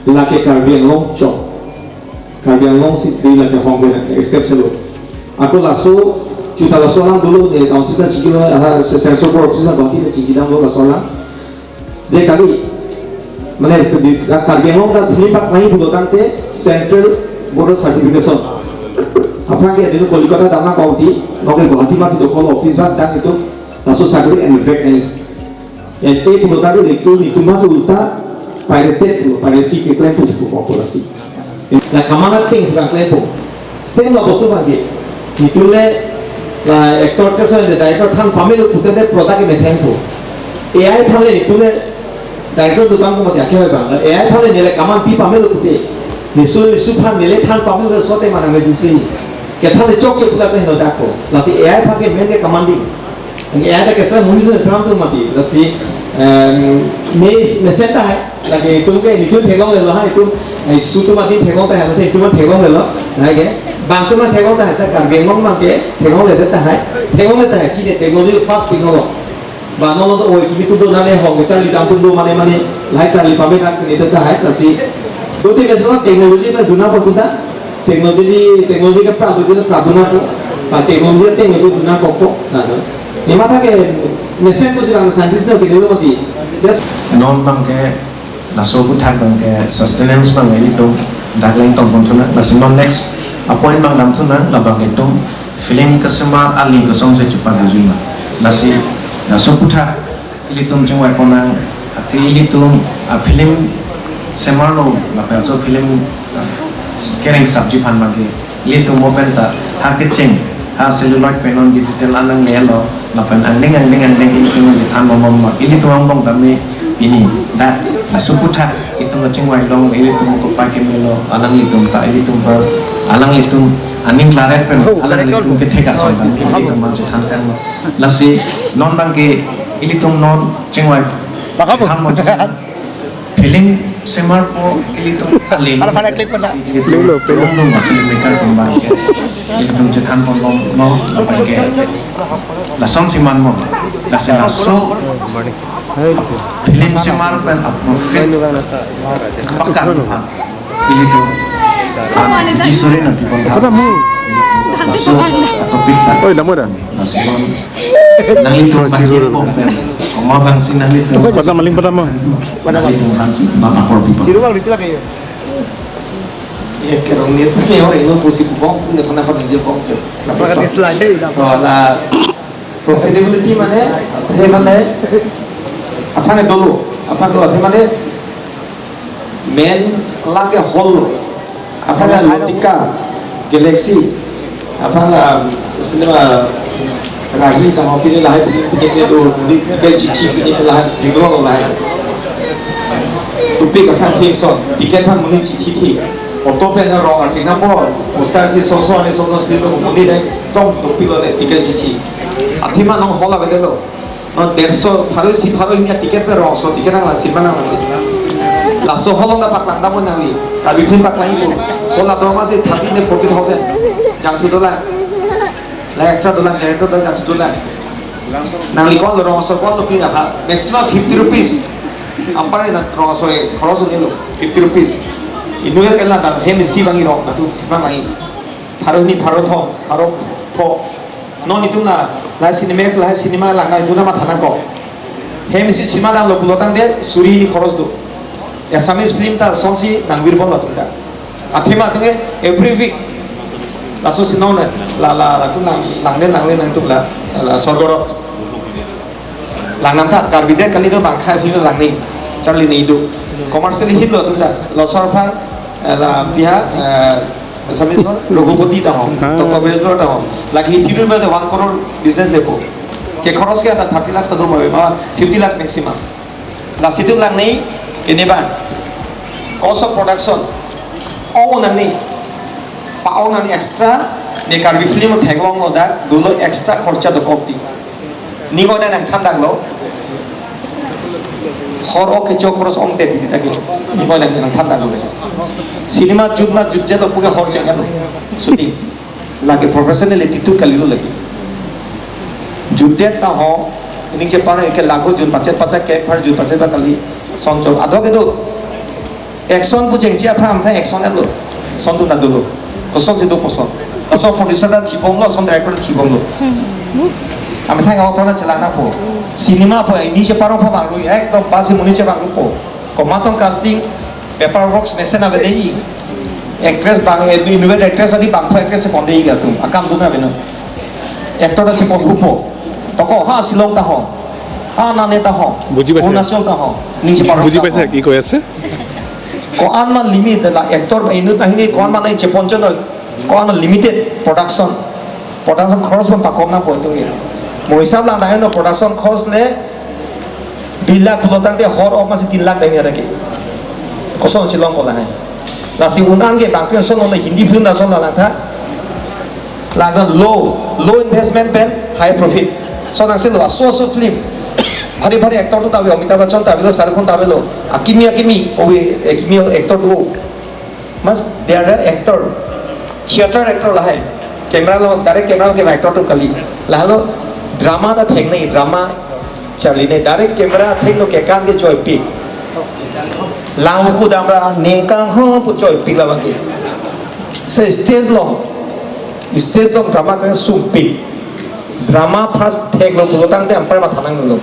Lake Karbi Anglong, chok. Karbi Anglong si di lake hong ke accept selo. Ako laso, chuta laso alam dulu ne council ta chikilo, aha, se-, censor board office ta bangki ta chikidam lo laso alam. De kali, mane, di, Karbi Anglong ta thili pak nai pulo tangte Central Board of Certification. Aphrang ke dinu Kolkata damna county, oke Guwahati mas itu kalau office bak dan itu laso certificate and back nai. Ente pulo tadi lektu nitum mas ulta pirated pulo, piracy keklem pusi pupo pulo si. La kamana things bang klem po. Same la bosu bang ke. Nitum le la actor ke so de director than pamelo pute de product ke metheng po. A I aphan le nitum le director dukang ko mati ake hoi bang. A I aphan le nele kaman pi pamelo pute. Nisu nisu aphan nele than pamelo sote mana me dusi. Kethan le chokche pulo te heno dak ko. Lasi A I aphan ke main ke commanding. Ang A I ta kesa muni tu seram tu mati. Lasi, em, me, mesen tahai. Lagi itum ke, itum theklonglelo ha, itum, ai, su tu mati theklong tahai, mesen itum theklonglelo. Hai ke, bang tu ma theklong tahai, sa Karbi Anglong ma ke, theklongle tahai. Theklongle tahai, chini technology fast technology. Ba non non to oi, kimi tu do nane hong, ke charli dam tu do mane mane, lahai charli pame dak ni tahai, lasi. Do te ke so technology ta duna pon tu ta. Technology, technology ke pra duna, pra duna ko. Pa technology ke technology duna ko ko. Na, na. Ni matha ke mesen ko sirang scientist no kini lo mati. Yes. Non bang ke laso aputhak bang ke sustenance bang ke itum dak leng tong pon thunang. Lasi non next appoint bang dam thunang, la bang ke itum Film kesemar ali kosonsi chepadojui ma. Lasi, laso aputhak ilitum chingvai ponnang, athe ilitum a film semar lo, lapen laso film, ah, kereng sabji aphan magi. Ilitum mo pen ta ha kecheng, ha celluloid pen non digital anang le lo, lapen angdeng angdeng angdeng ilitum le than momom ma. Ilitum angbong tame pini, dak laso aputhak itum kachingvai along ilitum kopai kemelo, alanglitum ta ilitum pa, alanglitum aning klaret pen, oh, alanglitum correct, correct. Kethek ason ta ilitum man chethan kan lo. Lasi non abangke ilitum non chingvai. Pakam. Than mo chingvai. Film semar po ilitum alin. Ala fana clip kena. Ilitum lelo, lelo. Long long film maker kembang ke. Ilitum chethan pon long long abangke. Lason si man mo. Lasi laso film semar pen a profit pakam ha. Ilitum. Ah, di sore nanti pon tha. Apa mu? Laso a profit ta. Oi, namu dah. Laso nanglitum bang Chiru. Pon pen. Koma bangsi nanglitum. Pada maling pada ma. Nanglitum bangsi bang apor pipa. Chiru bang riti lagi ya. Iya, kerong ni punya orang ini kursi bong, punya pernah pernah dia bong. Apa kata istilahnya, udah. Oh, la profitability mane, athe mane, aphan dolo, aphan dolo, athe mane, main lake hall lo, aphan la Lotika, Galaxy, aphan la, isme la, Rahi ta ho, pini lahai, pini, pini, pini, do, pini, pini, chichi, pini, pini, lahai, dinglo, lahai. Tupik aphan film son, ticket aphan monit chichi thi. Auto pen rong arti nangpo, poster si so so ani so so speed lo, monit dai, tong tupik lo dai, ticket chichi. Athema non hall avedetlo. Non derso, pharo isi pharo hini a ticket pe rongso, ticket nanglang, cinema nanglang. Laso hall along ta paklang damnon nangli. Karbi film paklang ipo. Hall adrong si thirty ne forty thousand. Jangthu dolang. La extra dolang, generator dolang, jangthu dolang. Nangli ko-an lo rongso ko-an lo pini ha. Maximum fifty rupees. Anpar na rongso e, khoros un-elo. Fifty rupees. Inut ke la ta hem isi bang irong, atu si bang lagi. Pharo hini, pharo thom, pharo pho. Non itum la, lahai cinema, lahai cinema lang na itum na matha nangkok. Hem isi cinema damlo pulo tangte suri hini khoros do. Assamese film ta sonsi nangvir bomlo atum ta. Athema atum ke every week. Laso si non la, la, la atum lang, langle, langle nangtum la, la Sorgorot. Lang nangtha, Karbi det kali do bang khai film lang ni. Charlie Naidu. Commercially hit lo atum ta. Losar phang, eh, la piha, eh, Assamese no? Raghupati ta ho. Ah. Doctor Biraj Bhai ta ho. Lake thirty rupees one crore business lepo. Ke khoros ke ata thirty lakhs ta do ma, ma fifty lakhs maximum. Lasi itum lang ni, kene ba. Cost of production. O nang ni. Pa-o nang ni extra, ne Karbi film theklonglo dak, dolo extra khorcha dokok ti. Ning ko nangthan daklo. Hor o kecho khoros ongdet ti ta ke. Ning ko nangthan daklo. Cinema jut ma jutje to puke hor chengan lo. Shooting. Lake professional attitude kalilo lake. Jutdet ta ho, ning chepar ke lago jun pachet pachet ke par jun pachet pa kali. Sonchok. Ado ke do. Action pu jengchi aphrang aphrang action lo. Son tu na dolo. Koson si do koson. Koson producer ta thibomlo, son director ta thibomlo. Amethang author na chelana po. Cinema po, ini cheparo po bangru, ekdom basi monit chebangrupo. Komatong casting, paper works mesen avedetji. Actress bang, eh, inutvet actress adi bangphu actress si ponde-ik atum. Akam dun avelo. Actor ta si pon hupo. Toko, ha Shillong ta ho. Ha Nane ta ho. বুজি পাইছে? Arunachal ta ho. Ning cheparo ta ho. বুজি পাইছে কি কৈ আছে? Ko-an ma limit la actor ba inut ahini ko-an ma nai chepon chonoi. Ko-an ma limited production. Production khoros pon pakom nangpo itum ke. Mo hisab lang dai no production khoros le dui lakh pulo tangte hor ok masi tin lakh dai ni ada ke. Koson Shillong ko lahai. Lasi un-an ke bangke son le Hindi film na son la langtha. Langtha low, low investment pen high profit. Son nang si lo aso aso film. Bhari bhari actor ta ave, Amitabh Bachchan ta avelo, Shah Rukh Khan ta avelo. Akimi akimi, obi akimi actor do. Mas, they are the actor. Theater actor lahai. Camera lo, direct camera lo ke actor atum kali. Lahelo drama ta theng nai, drama charli nai. Direct camera theng lo ke kan ke joypik. Lang ku damra ne kang ho pu joypik labang ke. Se stage lo. Stage lo drama kan sumpik. Drama first thek lo pulo tangte anpar matha nanglo.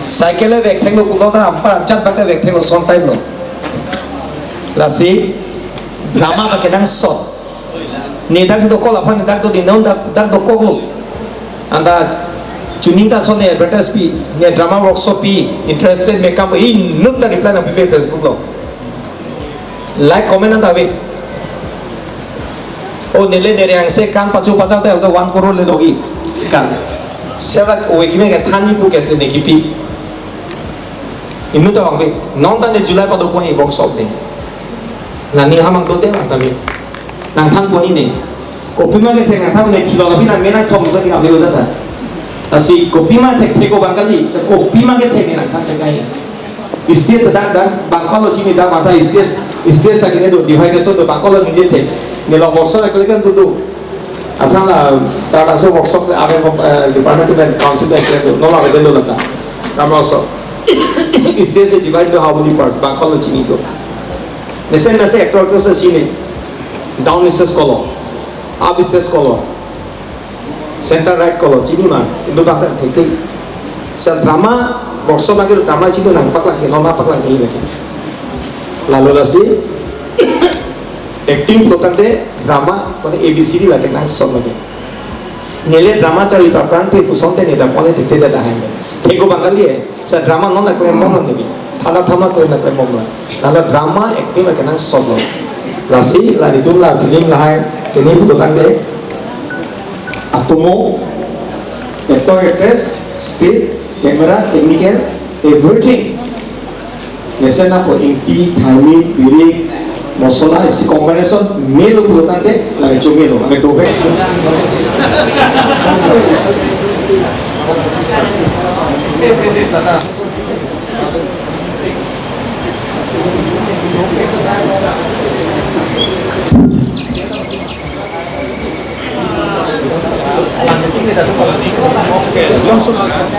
Cycle le vek thek lo pulo tang anpar ajat bak vek thek lo son time lo. Lasi drama ma kenangsot. Ne dak dokok aphan ne dak do di non dak dak dokoklo. Anta chuning ta son ne advertise pi, ne drama workshop pi, interested me kam inut ta reply nangpipe Facebook lo. Like comment anta ave. O nele ne rengse kan pachu pacha ta one crore le logi. Kan. Sera o ekime ke thani pu ke ne kipi. Inut ta wangbe. Non ta ne July pa do pon workshop de. Nani hamang to te ta me. Nangthan pon ne. Kopima kethek nangthan ne chulo lapi nang me nangthom ta ni kami udah ta. Lasi kopima thekthek ko bang kali, sa kopima kethek ne nangthan thek ai. Stage ta dak dak bangkolo chini dak mata stage, stage ta kene do, divided so do bangkolo nije thek. Ne lo workshop ekle kan do do. Aphrang la ta laso workshop le ave, eh, department to council ekle do. No la ave do la ta. Kam workshop. Stage divide do how many parts, bangkolo chini do. Mesen mesen actor actress chini. Down stage kolo. Up stage kolo. Center right kolo. Chini ma. Indo bang thekthek. Sa drama workshop lagi drama chini nangpaklang ke, non nangpaklang ke lagi. Lalu lasi acting pulo tangte drama, mane A B C D lagi nang song lagi. Nele drama charli paprang pe puson te ne da pon le thekthek da hai. Thek ko bang kali eh. Sa drama non na klem mong ne. Thana thama to na klem mong. Lala drama acting la kenang solo. Lasi la nelitum la film lahai kene pulo tangte atomo, actor, actress, script, camera, technical, everything. Mesen ako ingti, tharmi, birik, mosola, isi combination melo pulo tangte, lagi chomelo, lagi dobe.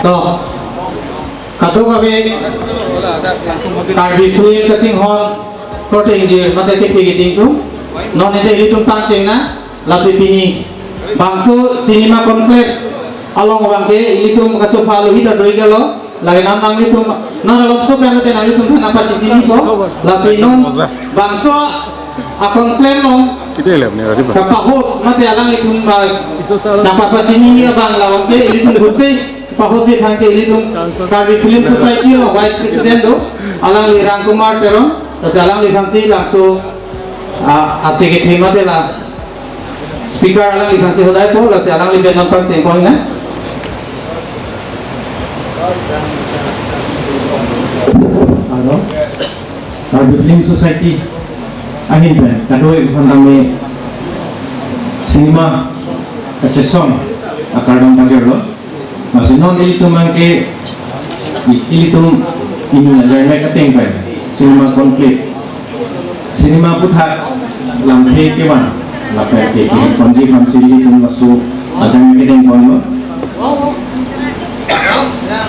To, kadokave Karbi film kachinghon korte ingjir mate kethe keding atum, non ede ilitum pangcheng na, lasi pini bangso cinema conclave along abangke ilitum kachopha alohi ta doji lo, lake non nanglitum, non alomso pen te nanglitum aphan nangpachinipo, lasi non bangso a conclave along Kita lihat nih, Rifan. Kapa-host mate alanglitum, ah, nangpapachini abang labangke ilitum gute pa-host aphan ke ilitum Karbi Film Society lo Vice President do, alangli Ram Kumar Teron, lasi alangliphan si laso, ah, a secretary mate la speaker alangliphan si hodai po, lasi alangli pen nangpacheng pon na. Hello. Karbi Film Society ahin pen kadokave aphan tame cinema kachesong akardom pajirlo. Lasi non ilitum abangke i-, ilitum ini ajar mek ateng pen cinema conclave, cinema aputhak lamthe kevan lapen ke keponji aphan si ilitum laso ajar mek kedeng ponlo.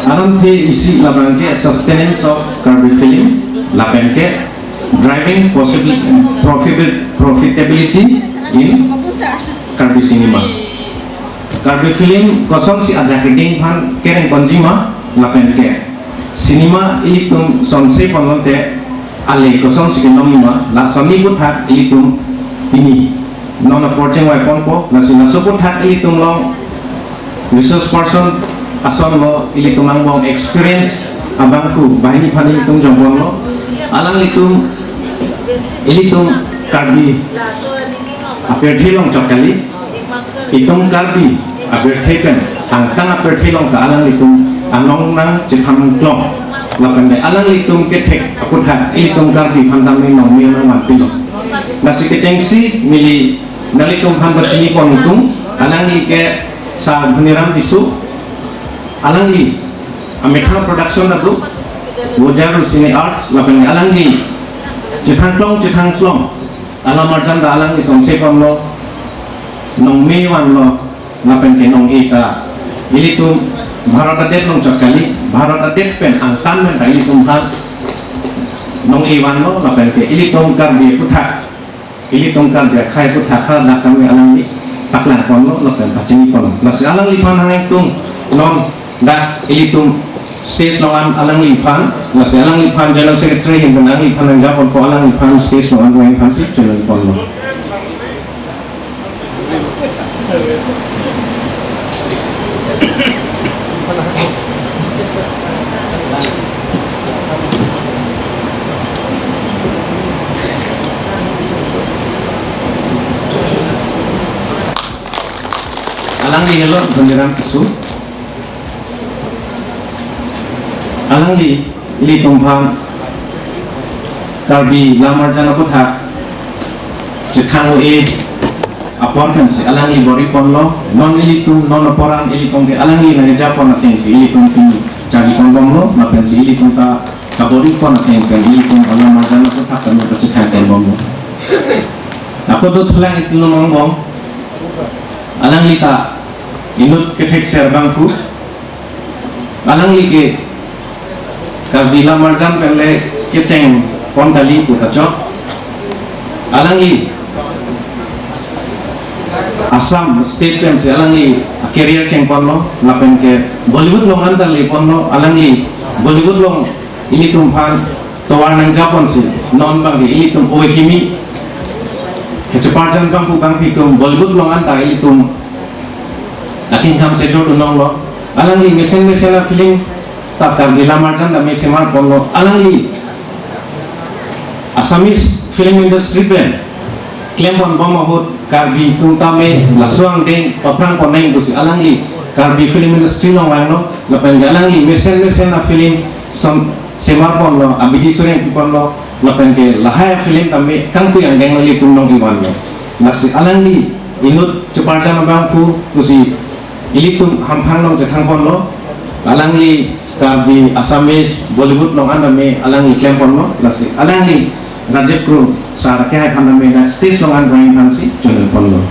Alamthe isi labangke sustenance of Karbi film lapen ke driving possibili-, profit-, profitability in Karbi cinema. Karbi film kosonsi ajak keding aphan kereng ponji ma lapen ke cinema ilitum sonse ponlote ale kosonsi kelongji ma, lasonsi aputhak ilitum pini non apor chingvai ponpo, lasi laso aputhak ilitum along resource person ason lo, ilitum angbong experience abangphu banghini aphan ilitum jongponlo. Alanglitum ilitum Karbi apirthe along chot kali, itum Karbi apirthe pen angtan apirthe along ta alanglitum anong nangchethan klong. Lapen de alanglitum kethek aputhak ilitum Karbi aphan tame nongme nangvanpilo. Lasi kechengsi neli nanglitum aphan pachini pon atum, alangli ke Sar Dhaniram Tisso, alangli amethang production ado, Bojaru Cine Arts, lapen alangli chethang klong, chethang klong alam arjan ta alangli sonse ponlo, nongme vanlo, lapen ke nong-e ta ilitum Bharat adet along chot kali, Bharat adet pen angtan pen ta ilitum aphan nong-e vanlo, lapen ke ilitum Karbi aputhak, ilitum Karbi akhei aputhak ha dak kami alangli paklang ponlo lapen pachini ponlo. Lasi alangliphan hang itum non dak ilitum stage along an alangliphan, lasi alangliphan General Secretary ahin pen alangliphan nangja ponpo, alangliphan stage along an reng aphan si challenge ponlo. Alangli helo Dhoniram Tisso. Alangli ilitum aphan Karbi Lam Arjan Aputhak chethang-o-e apor pensi alangli bor-iponlo. Non ilitum, non apor an ilitum ke alangli nangkejapon atengsi ilitum pini charli ponbomlo, lapensi ilitum ta kabor-ipon ateng pen ilitum alam arjan aputhak kami kachethang ponbomlo. Ako dothulang ilitum angbong. Alangli ta inut kethekser abangphu. Alangli ke Karbi Lam Arjan pen le kechengpon kali pu kachok. Alangli Assam State pensi alangli career chengponlo, lapen ke Bollywood along anta leponlo, alangli Bollywood along ilitum aphan tovar nangjaponsi, non abangke ilitum ove kimi, kecheparjan abangphu abangpi atum Bollywood along anta ilitum akengkam chejor dunlonglo. Alangli mesen mesen a-film ta Karbi Lam Arjan tame semarponlo. Alangli Assamese film industry pen klemponbom ahut Karbi atum tame laso angdeng paphrangpon nang pusi alangli Karbi film industry along vanglo, lapen ke alangli mesen mesen a-film som semarponlo, abidi sureng piponlo, lapen ke lahai a-film tame kangtui angdeng ilitum along kevanlo. Lasi alangli inut cheparjan abangphu pusi ilitum hamphang along chethangponlo. Alangli Karbi Assamese Bollywood along an tame alangli klemponlo. Lasi alangli Rajiv Kro sir ke hai aphan tame dak stage along an drawing aphansi chonelponlo.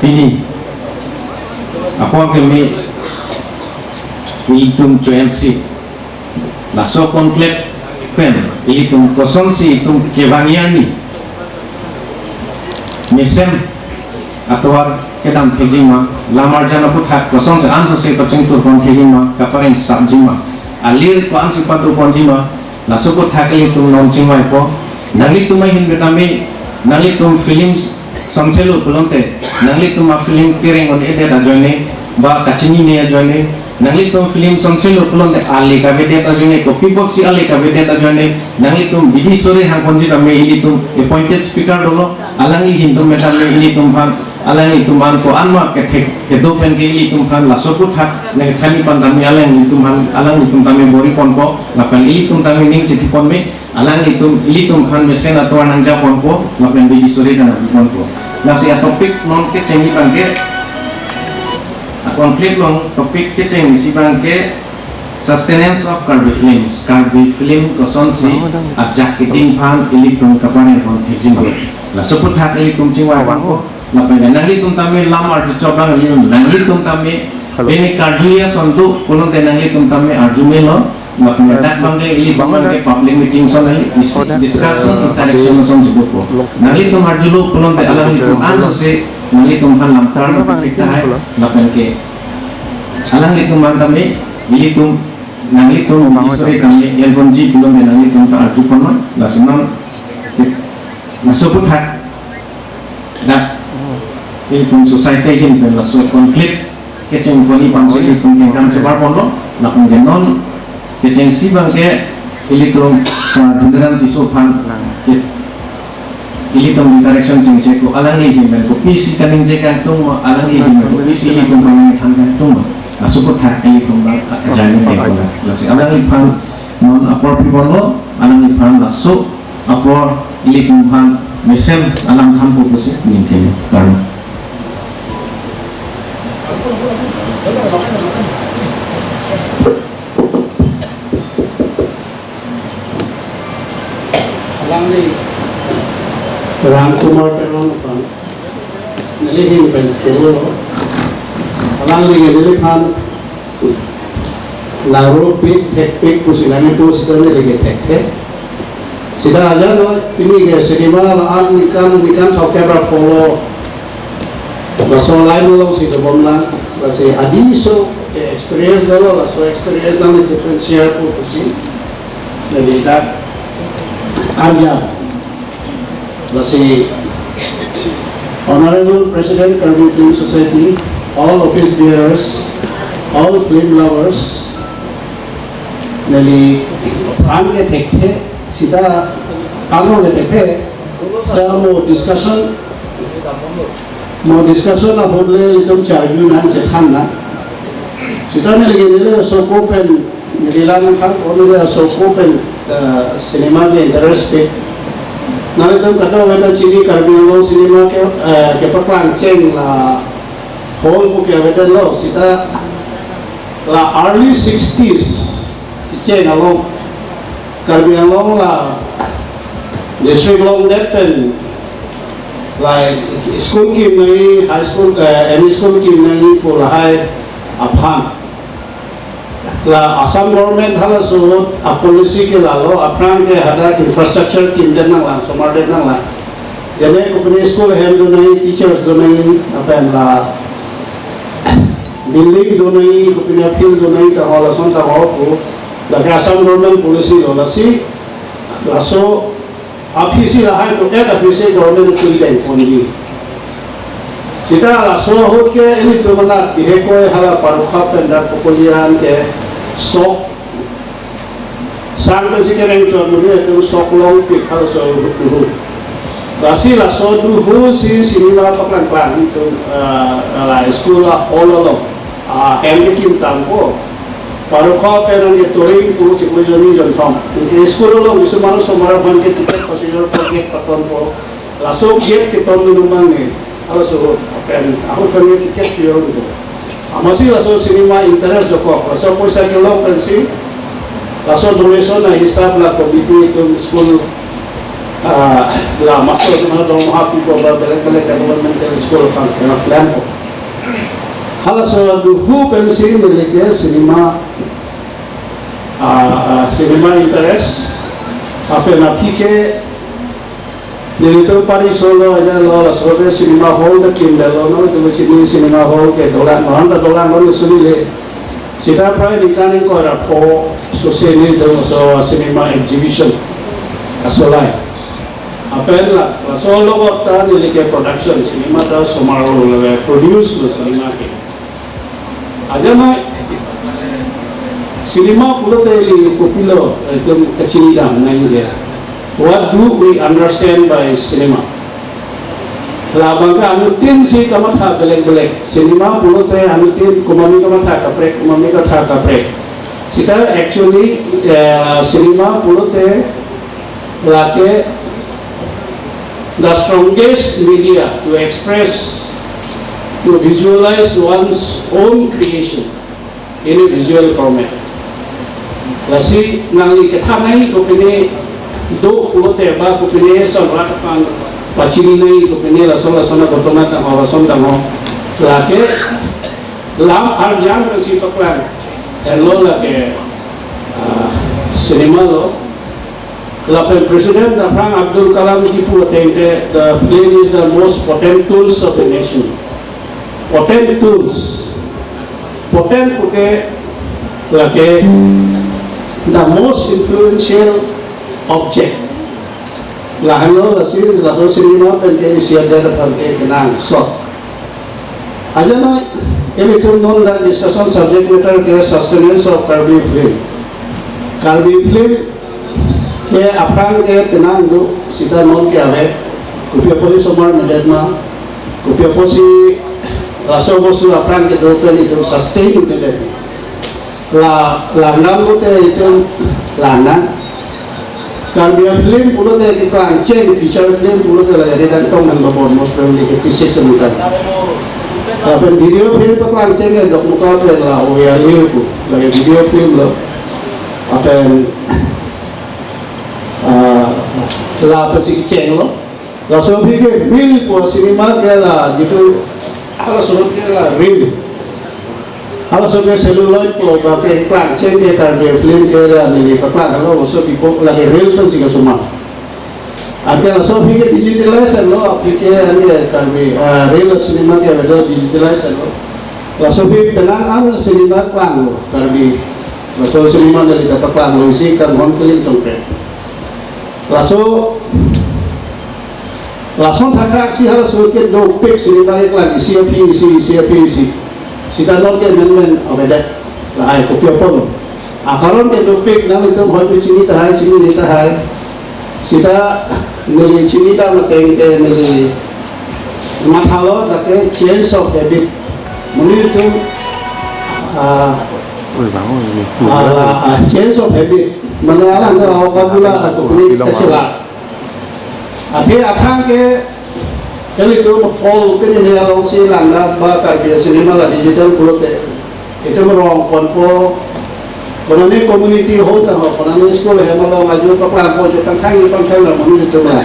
Pini apor keme ilitum join si laso conclave pen ilitum kosonsi itum kevang arni mesen atovar kedam thekjima, lam arjan aputhak kosonsi ansose kachingthurpon thekjima, kapareng sapjima, alir ko-ansi padoponjima, laso aputhak ilitum non chingvaipo. Nanglitum ahin pen tame, nanglitum films sonselo pulote, nanglitum a-film kereng un-edet ajoine, ba kachinine ajoine, nanglitum film sonselo pulote ale kavedet ajoine, kopi apotsi ale kavedet ajoine, nanglitum bidi sore hangponji tame ilitum appointed speaker dolo, alangli ahin pen tame ilitum aphan, alanglitum an ko-an ma kethek kedo pen ke ilitum aphan laso aputhak nangthan-i aphan tame alanglitum aphan, alanglitum tame bor-iponpo, lapen ilitum tame ning chitipon me, alanglitum, ilitum aphan mesen atovar nangjaponpo, lapen bidi sore ta nangpiponpo. Lasi a-topic non kechengji abangke, a-conclave along topic kechengji abangke, Sustenance of Karbi Films, Karbi film kosonsi ajak keding aphan ilitum kaparengpon thekjima. Laso aputhak ilitum chingvaiponpo. Lapen nanglitum tame lam arjuchok abang ilitum, nanglitum tame pini karju ason do pulote nanglitum tame arju melo. Lapen dak abangke ilitum abangke public meeting ason, isi discussion, interaction asonsi dopo. Nanglitum arjulo pulote alanglitum ansose nanglitum aphan lamtar nangpik tahai. Lapen ke alanglitum an tame ilitum, nanglitum bidi sore tame elponji pulote nanglitum ta arjupon ma, laso non laso aputhak dak ilitum society ahin pen laso conclave kechengponji abangsi ilitum kengkam cheparponlo. Lapen ke non kechengsi abangke ilitum Sir Dhoniram Tisso aphan ke ilitum interaction chengcheko, alangli ahin pen kopisi kaningje kangtung ma, alangli ahin pen kopisi ilitum aphan nangthan kangtung ma, laso aputhak ilitum abang ajanin kangtung. Lasi alangliphan non apor piponlo, alangliphan laso apor ilitum aphan mesen alam thanpo pusi ningthelo. Kardom. Alangli Ram Kumar Teron aphan neli ahin pen choro. Alangli neliphan Laru pik thek pik pusi lang itu sita neli ke thekthe. Sita aja no, pini ke cinema la-an ningkan ningkan throkkep ra polo. Laso line alongsi dobom lang, lasi hadi so ke experience dolo, laso experience nangli ke pen share po pusi. Jadi dak arjap. Lasi Honorable President Karbi Film Society, all office bearers, all film lovers, neli aphan ke thekthe, sita kamo ke thekthe, sa mo discussion, mo discussion ahut le ilitum charju nang chethan nang. Sita neli ke neli soko pen neli lang hang, oh, neli soko pen, eh, cinema ke interest pe. Nanglitum kadokave ta chini Karbi Anglong cinema ke, eh, kepaklang cheng la hall pu ke avedetlo, sita la early sixties cheng along Karbi Anglong la district longdet pen la school kim nangji, high school, eh, M E school kim nangji pu lahai aphan. La Assam government halaso a policy ke lalo, aphrang ke hadak infrastructure kimdet nanglang, somardet nanglang. Jane kopine school hem do nangji, teachers do nangji, lapen la building do nangji, kopine field do nangji, ta halason ta ho pu. Lake Assam government policy lo, lasi laso aphi si lahai to ek aphi si government chun deng ponji. Sita laso ahut ke ilitum anak bihekoi hala parokha pen dak pokolian ke sok sang pensi kereng chot muri itu sok longpik halaso ahut duhu. Lasi laso duhu si cinema paklang klang itu, eh, la school a hall along, ah, hem kekim tangpo. Parokha pen nangke touring pu chiklo jonni jonthom. Nangke school along bisumaro somaro aphan ke ticket pasujor po gate patonpo. Laso gate keton dun abang ne. Halaso pen ahut pen ke ticket piyong do. Amatsi laso cinema interest dokok. Laso poisa kelong pensi laso donation ahisap la committee atum school, ah, la master atum dormoha pipo ba belek belek development ke school aphan kena plan ko. Halaso duhu pensi neli ke cinema, ah, ah, cinema interest. Lapen aphi ke nelitum pari solo aja lo, laso ke cinema hall ta kimdetlo, no, itum chini cinema hall ke dolang, non ta dolang lo suli le. Sita prai ningkan ingkoi ra pho sose nelitum laso cinema exhibition asolai. Lapen la, laso logot ta neli ke production cinema ta somar lo, le produce lo cinema ke. Ajamai cinema pulote ili kopilo, eh, itum kachinidam nangji. What do we understand by cinema? Labang ke anuttin si kamatha belek belek. Cinema pulote anuttin komatne kamatha kaprek, komatne kamatha kaprek. Sita actually, eh, cinema pulote lake the strongest media to express, to visualize one's own creation in a visual format. Lasi nangli kethan nangji kopine do pulote ba kopine son rat aphan pachini nangji kopine lason lason a ghotona tangho, lason tangho. Lake lam arjan pensi paklang henlo lake, ah, cinema lo. Lapen President aphrang Abdul Kalam kipu ateng ke, the film is the most potent tools of the nation. Potent tools. Potent puke lake the most influential object. Lahenlo lasi laso cinema pen ke isi adet aphan ke kenangsot. Ajamai, ilitum non dak discussion subject matter ke sustenance of Karbi film. Karbi film ke aphrang ke penang do, sita non ke ave, kopi apotsi somar medet ma, kopi apotsi laso bostu aphrang kedo pen itum sustain un-edet. La, langdam lote itum langdam. Karbi film pulote keplang cheng, feature film pulote la jadi dan tong nang babon most probably eighty six semutan. Lapen video film paklang cheng ke dok muka pen la Oya Lir pu, lake video film lo. Lapen, ah, la pensi cheng lo. Laso aphi ke reel pu cinema ke la jitu, halaso ke la reel. Halaso ke celluloid pu ba ke keklang cheng ke Karbi film ke la neli paklang halaso pipo lake reel pensi kasomar. Anke laso aphi ke digitalize lo, aphi ke ani Karbi, ah, reel cinema ke avedet digitalize lo. Laso aphi penang an cinema klanglo Karbi. Laso cinema neli ta paklanglo isi kam hon keling tongkre. Laso, lason thakthak si halaso ke dopik cinema keklang isi aphi isi, isi aphi isi. Sita non ke menmen avedet lahai kopi apot. Akaron ke dopik nanglitum hoi pu chini tahai, chinine tahai. Sita neli chinidam ateng ke neli mathalo dak ke change of habit. Monit atum, ah, Oi, bang, oi, oi. Ah, ah, change of habit. Mane alang ke awak gula atau kulit kecil. Athe aphrang ke, kali tu hall pini ne alongsi langdam ba Karbi cinema la digital pulote. Itum rong ponpo, konane community hall tangho, konane school hem along ajo paklangpo, ajo pangkhang, ajo pangkhang la monit atum la.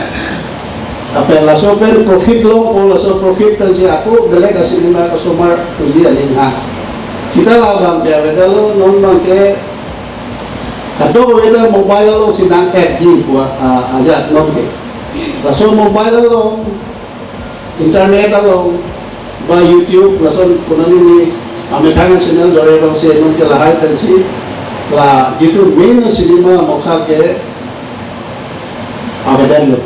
Lapen laso pen profit longpo, laso profit pensi ako belek a cinema kasomar puji aning ha. Sita labang ke avedetlo, non abang ke kadokave ta mobile alongsi nang-add ji pu a, a, ajat non ke. Laso mobile along, internet along, ba YouTube, lason konane ni amethang channel dore alongsi non ke lahai pensi la jitu main cinema mokha ke avedetlo.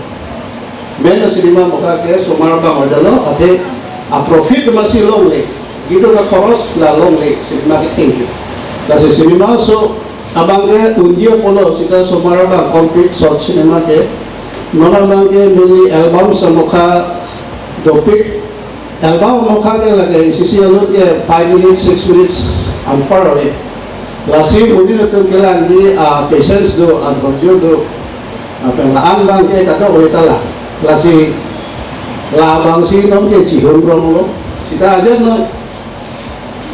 Main cinema mokha ke somar abang avedetlo, athe a profit masi longle, jitu ka khoros la longle cinema ke tingki. Lasi cinema so abang ke unji apotlo sita somar abang complete short cinema ke. Non abang ke mainly album samokha dopik. Album mokha ke lake isi isi alut ke five minutes, six minutes anpar ave. Lasi monit atum kelangji a patience do, a dhorjo do. Lapen la-an abang ke kadokave ta la. Lasi labangsi non ke chihum ronglo. Sita ajat non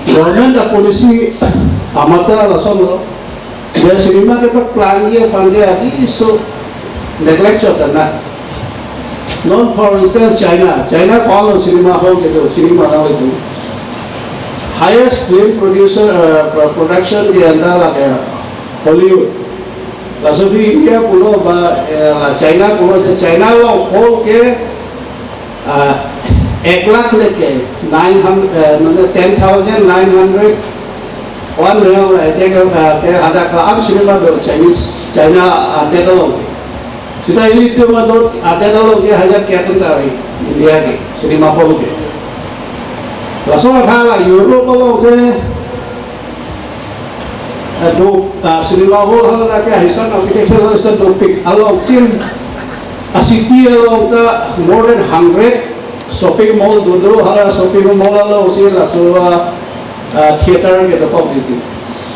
government a policy amata lasonlo. Ya cinema ke paklangji aphan ke adi so neglect chot na. Non for instance China, China ko-an lo cinema hall kedo, cinema nanglitum. Highest film producer, eh, pro-, production ke anta lake Hollywood. Laso aphi India pulo ba, eh, la China pulo, China along hall ke ah, ek lakh le ke nine hundred, eh, mane ten thousand nine hundred one real, eh, ke, eh, ke hadak la-an cinema do Chinese, China, ah, adet along. Sita ilitum adot adet along ke hajar ke atum ta ave India ke cinema hall ke. Laso aphi la Europe along ke eh, do, ah, cinema hall hala ke ahisan architecture hala ahisan dopik. Along tin a city along ta more than hundred shopping mall do do, hala shopping mall alongsi laso, ah, ah, theater ke dokok titi.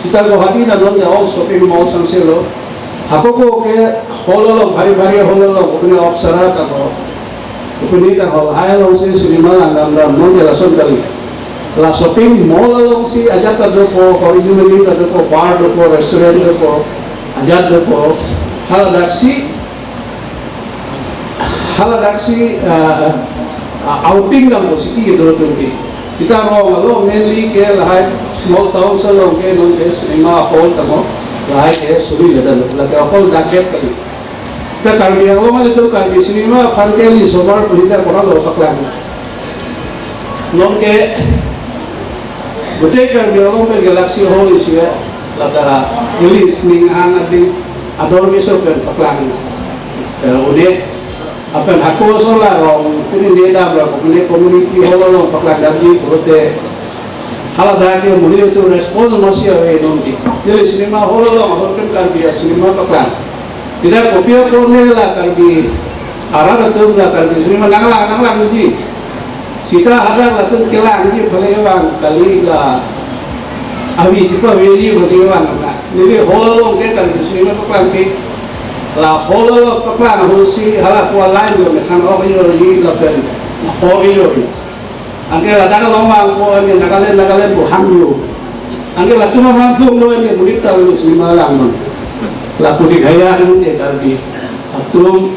Sita Guwahati na non ke all shopping mall sangse lo. Ako ko ke hall along, bhari bhari hall along, kopine Apsara ta ko. Kopine ta hall hai alongsi cinema langdam dam non ke lason kali. La shopping mall alongsi ajat ta dopo, originally ta dopo, bar dopo, restaurant dopo, ajat dopo. Haladaksi, haladaksi, ah, ah, outing dampo city kedo atum ke. Sita rong along mainly ke lahai small towns along ke non ke cinema hall tangho lahai ke suri ladan, lake akol dak det kali. Sita Karbi Anglong atum Karbi cinema aphan ke ili somar pu sita koran lo paklang. Non ke gute Karbi Anglong pen Galaxy Hall isi ya, lata ili ning hang adi ador miso pen paklang. Eh, ude apen hako so la rong pini ne dam la pini community hall along paklang damji pulote haladak ke monit atum response masi ave non ke. Ili cinema hall along ahorpen Karbi a cinema paklang. Tidak kopi apot ne la Karbi arat atum la Karbi cinema nanglang nanglang ji. Sita hadak latum kelangji pale vang kali la avi chipaveji masi vang na. Neli hall along ke Karbi cinema paklang ke. La hall along paklang ahutsi hala pu a-line lo methang ok jorji lapen hall jorji. Anke ladak along vangpo anke Nagaland, Nagaland pu hangjo. Anke latum vangpo lo anke monit ta lo cinema lang non. La pu dikhaya anke Karbi atum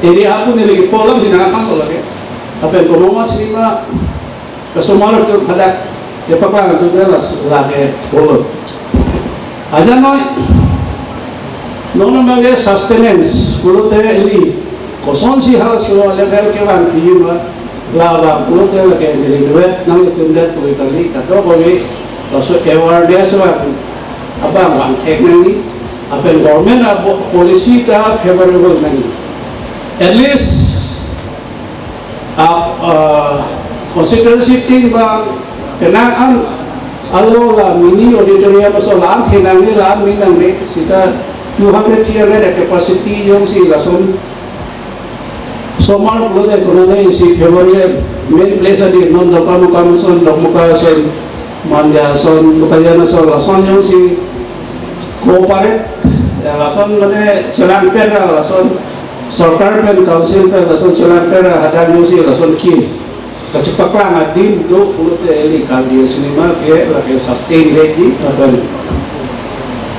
area apu neli polang di nangkang ko lake. Apen komat ma cinema kasomar atum hadak Kepaklang tu ke las lake pulo. Aja noi, non abang ke sustenance pulote ili kosonsi halaso level kevan piji ma, labang pulote lake neli duet nanglitum det pu kali, kadokave laso awareness abang, abang vangthek nangji, lapen government a policy ta favorable nangji. At least a, a, constituency tin abang penang an alo la mini auditorium aso la-an thenangji, la-an minangji, seta two hundred, three hundred a capacity jongsi lason osomar pulote konane isi February main place adi non Dongkamukam ason, Dongkamukam ason, Manja ason, Bokajan ason, lason jongsi cooperate, ya, lason mane chelang pera, lason sorkar pen council pen lason chelang pera hadak jongsi lason ki kachepaklang adim do pulote ili Karbi cinema ke lake sustain vekji, lapen,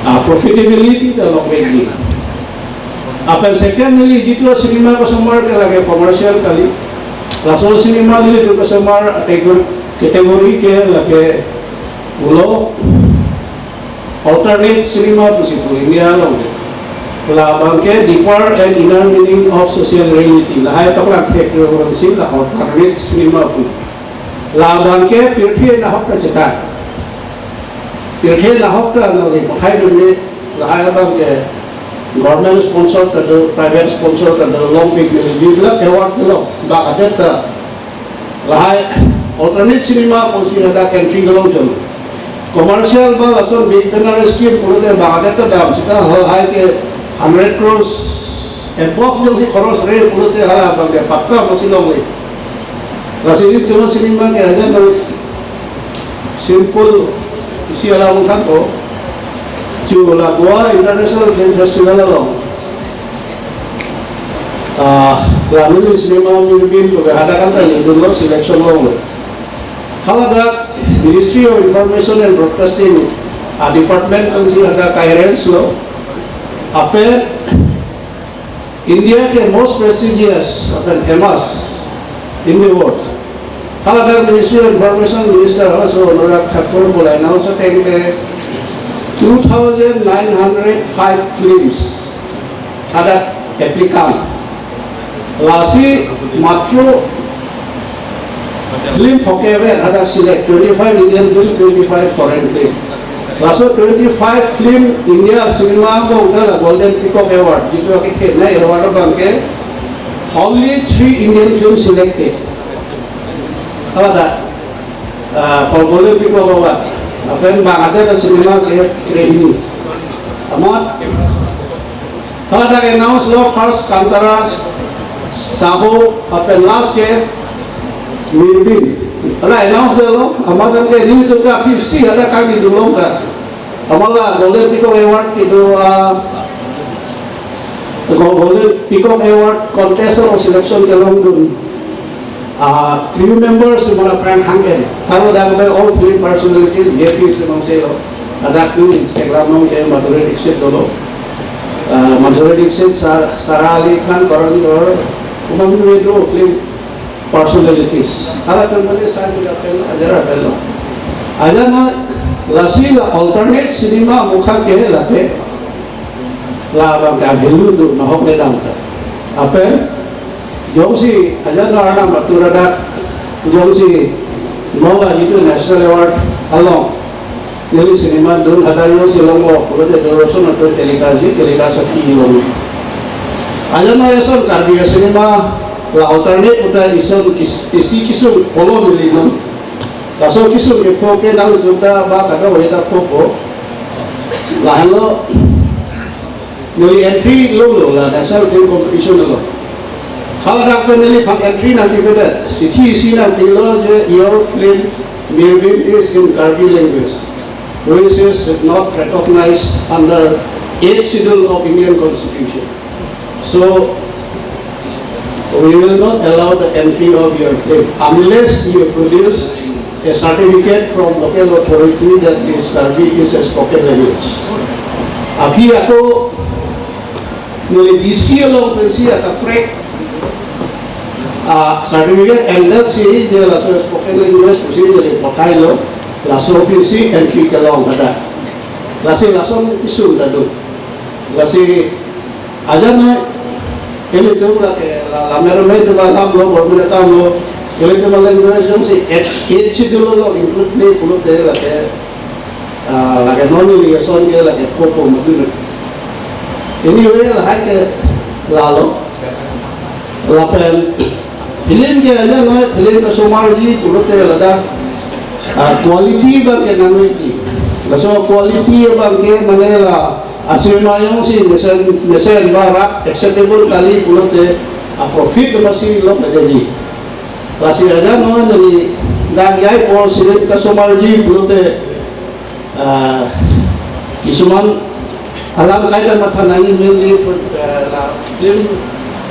ah, profitability ta longvekji. Lapen second, ili jitu cinema kosomar ke lake commercial kali. Laso cinema nelitum kosomar category, category ke lake pulo alternate cinema pusi pu India along. Labang ke deeper and inner meaning of social reality. Lahai paklang thek ro si la alternate cinema pu. Labang ke pirthe nahok ta chetan. Pirthe nahok ta nangli pakhai dun ni, lahai abang ke government sponsor ta do, private sponsor ta do, long big neli judlak award kelo, bak adet ta. Lahai alternate cinema pusi hadak entry kelong chon. Commercial ba lason big banner scheme pulote bak adet ta dam, seta halahai ke hundred crores above jongsi khoros re pulote halabang ke patra pusi longle. Lasi ilitum cinema ke aja nang simple isi alam thanpo, chu la Goa International Film Festival along, ah, la neli cinema Mirbeen pu ke hadak anta neli dunlo selection longlo. Haladak Ministry of Information and Broadcasting a department ansi hadak ka-arrange lo. Lapen India ke most prestigious lapen famous in the world. Haladak Ministry of Information Minister halaso Anurag Thakur pu la announce ateng ke two thousand nine hundred five films hadak applicant. Lasi matro film phoke ave hadak select, twenty-five Indian film, twenty-five foreign film. Laso twenty-five film India cinema angbong ta la Golden Peacock Award, jitu akethenei award abang ke only three Indian film selected. Haladak, ah, for Golden Peacock Award. Lapen bang adet ta cinema ke re hini. Amat haladak announce lo first Kantara, Saho, lapen last ke Mirbeen. Hala announce lo, amat an ke nelitum ke aphi si hadak kami dulong ta. Amat la Golden Peacock Award kedo, ah, Golden Peacock Award contest along selection kelong dun. Ah, crew members mana prank hangke. Kalau dak all film personalities, J P si mong selo. Hadak ni Instagram nong ke Madhuri Dixit dolo. Ah, Madhuri Dixit, Sar-, Sara Ali Khan, Karan Johar, umang ni do film personalities. Hala personalities saya juga pen ajar apa lo. Aja na lasi la alternate cinema mukha ke lake. Labang ke value do nahok le dam ta. Lapen jongsi aja no Arnam atur adak, jongsi non la jitu National Award along neli cinema dun hadak jongsi longlo pulote Doordarshan atum telecast ji, telecast ati long. Aja no eson Karbi cinema la alternate puta eson kis-, isi kesung polo neli non. Laso kesung kepho ke nangtum ta ba kadokave ta phopo. Lahenlo neli entry longlo la National Film Competition along. Haladak pen neliphan entry nangpipedet. Chithi isi nangpilo je your film Mirbeen is in Karbi language, which is not recognized under eighth Schedule of Indian Constitution. So, we will not allow the entry of your film unless you produce a certificate from local authority that this Karbi is a spoken language. Aphi ako neli D C along pensi akaprek, ah, certificate and that si je laso spoken language pusi neli pakai lo. Laso aphi si entry kelong kada. Lasi lason isung ta do. Lasi ajan noi, ilitum lake la, la merme tu ba lam lo, bormene kam lo, ilitum language jongsi eight, eight schedule lo include ni pulote lake, ah, lake non ili ason ke lake kopo madun. Anyway, lahai ke lalo. Lapen film ke ajan noi, film kesomarji pulote ladak, ah, quality abang ke nangji. Laso quality abang ke mane la asinema jongsi mesen, mesen ba rat acceptable kali pulote a-profit masi lok lagi. Lasi ajan noi neli dang jai por film kesomarji pulote, ah, kisuman alam kaita matha nangji, mainly, ah, la film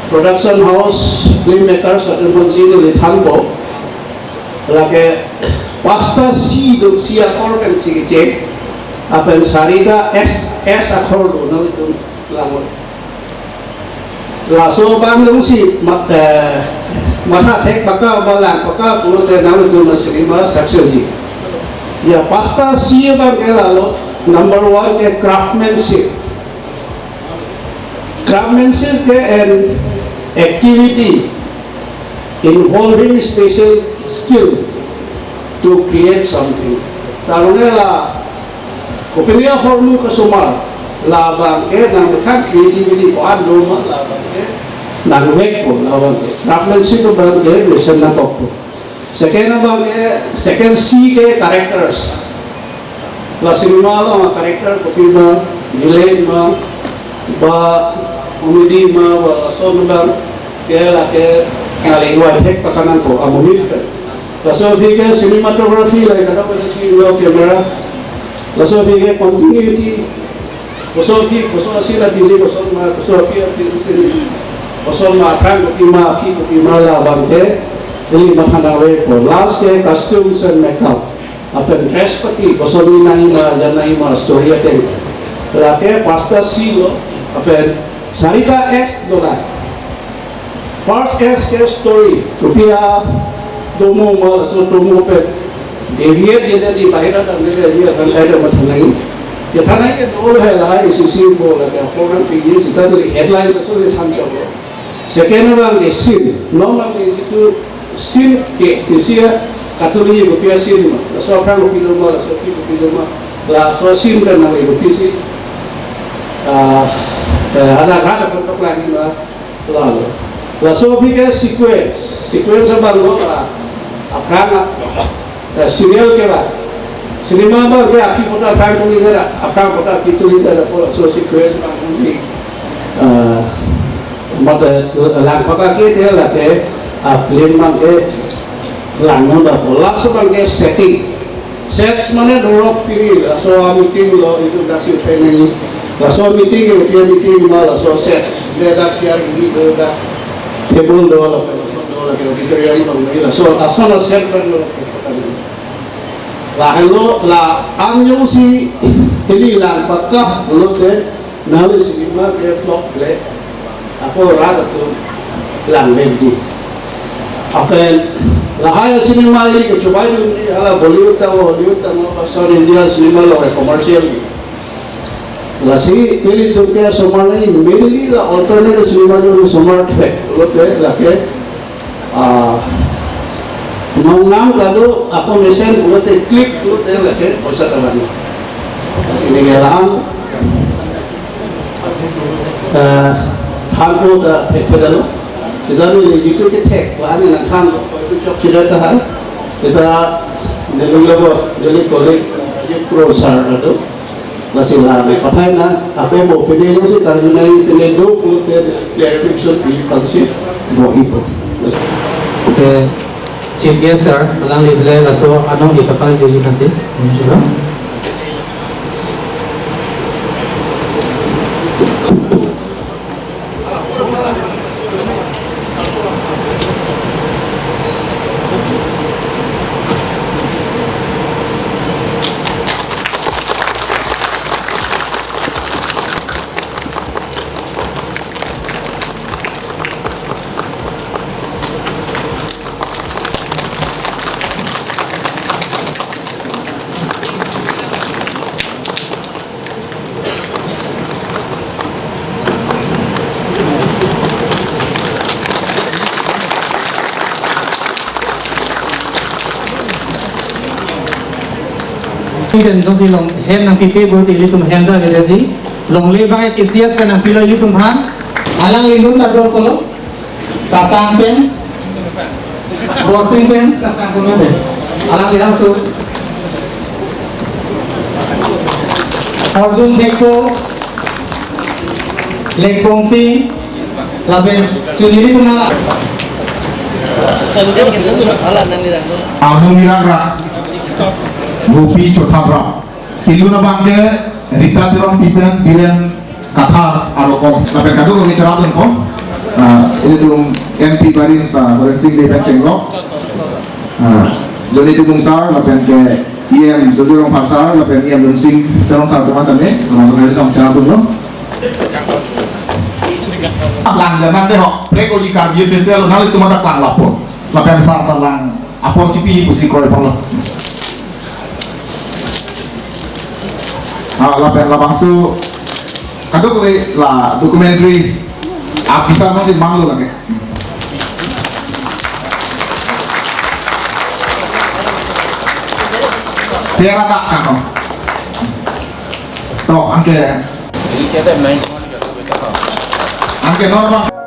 production house, filmmakers atum aphansi neli thanpo. Lake pasta C do, C akhor pen si kecheng, lapen sarita S, S akhor do, nanglitum langnon. Laso abang jongsi mat, eh, matha thek paka ba lang paka pulote nanglitum asinema success ji. Ya, pasta C abang ke lalo, number one ke craftsmanship. Craftsmanship ke an activity involving special skill to create something. Tarunge la kopine ahormu kesomar, labang ke nangmekhan creativity ko-an do ma, labang ke nangvekpo, labang ke craftsmanship abang ke mesen nangkokpo. Second abang ke, second C ke characters. La cinema along a-character kopi ma, villain ma, ba comedy ma, ba lason abang ke lake nangli-oi thek pakanangpo amonit ke. Laso aphi ke cinematography, la kadokave si lo camera. Laso aphi ke continuity. Koson aphi, koson asi la biji, koson ma, koson aphi, aphi si, koson ma aphrang kopi ma, aphi kopi ma, labang ke ili matha nangvepo. Last ke costumes and makeup. Lapen dress pati, koson ni nangji ma, jan nangji ma, story ateng. Lake pasta C lo, lapen sarita S do la. First S ke story, kopi adomo ma, laso domo pen deviate jene di bahira dan nede aji akan kaida matha nangji. Kethan nangji ke dolo hai la, isi si bo lake aporang piji, seta neli headline laso neli than choklo. Second abang ke scene, non abang ke jitu scene ke isi a katuli kopi a-scene ma, laso aphrang kopilo ma, laso aphi kopilo ma, laso scene kan nangli kopisi, ah, eh, ada ada kontok lagi ma. Lalo. Laso aphi ke sequence. Sequence abang lo, ah, aphrang, ah, eh, serial ke ba. Cinema abang ke aphi pota aphrang tuli dera, aphrang pota aphi tuli dera, laso sequence abang tuli. Ah, mate, eh, lang paka ke dia lake, ah, film abang ke langnon ba. Last abang ke setting. Sets mane dorok piri, laso a-meeting lo, itum daksi penang. Laso meeting ke, meeting ma, laso sets. Dia daksi ar ini do, dak table do, lapen do, lapen auditorium lo, laso, laso na set abang lo. Lahelo, la-an jongsi ili lang paka pulote, nangli cinema ke flop le, ako rat atum langvekji. Lapen lahai cinema ili kechobei dun ni, hala Bollywood tangho, Hollywood tangho, South India cinema lo ke commercial ji. Lasi ilitum ke somar nangji, mainly la alternate cinema jo somar thek pulote lake, ah, nongnam kado, ako mesen pulote click pulote lake poisa ta bang. Lasi neli ke la-an, eh, thanpo ta thekpo dalo. Kita neli jitu kethek, la-an nangthan, itu chok chira ta hai. Kita neli logo, neli colleague, Ajit Kro sir ado. Lasi la neli pathai nang, ako mo pine jongsi karju nangji, pine do pulote clarification pi aphansi mo ipo. Te Chief Guest sir, alangli le laso anong ipakai juju nasi. Pen jongsi long hem nangpipe pulote ilitum hem ta avedet ji. Longle bang K C S pen nangpilo ilitum aphan. Alangli lun ta do kolo. Kasang pen. Borsing pen. Kasang pen pen. Alangli halaso. Arjun Dekpo. Lekpongpi. Lapen chunili kuna. Amung Irak Rak. Gopi Chothapra. Pilun abang ke Rita Terongpi pen Biren Kathar arokom. Lapen kadokave cherap dun po. Ah, ilitum M P barim sar, Horen Sing Bey pen chenglok. Ah, Johnny Tubung sar, lapen ke E M Sudhir Rongphar sar, lapen E M Lunsing Teron sar teman tame, langsung dari tong cherap dun lo. Lang dan nanti ho, preko di Karbi Festival, nanglitum ta klang lapo. Lapen sar ta lang apor chipi pusi kroi pon lo. Ah, lapen labangso kadokave la documentary a bisa mati manglo lagi. Sera tak kano. To, anke. Anke normal.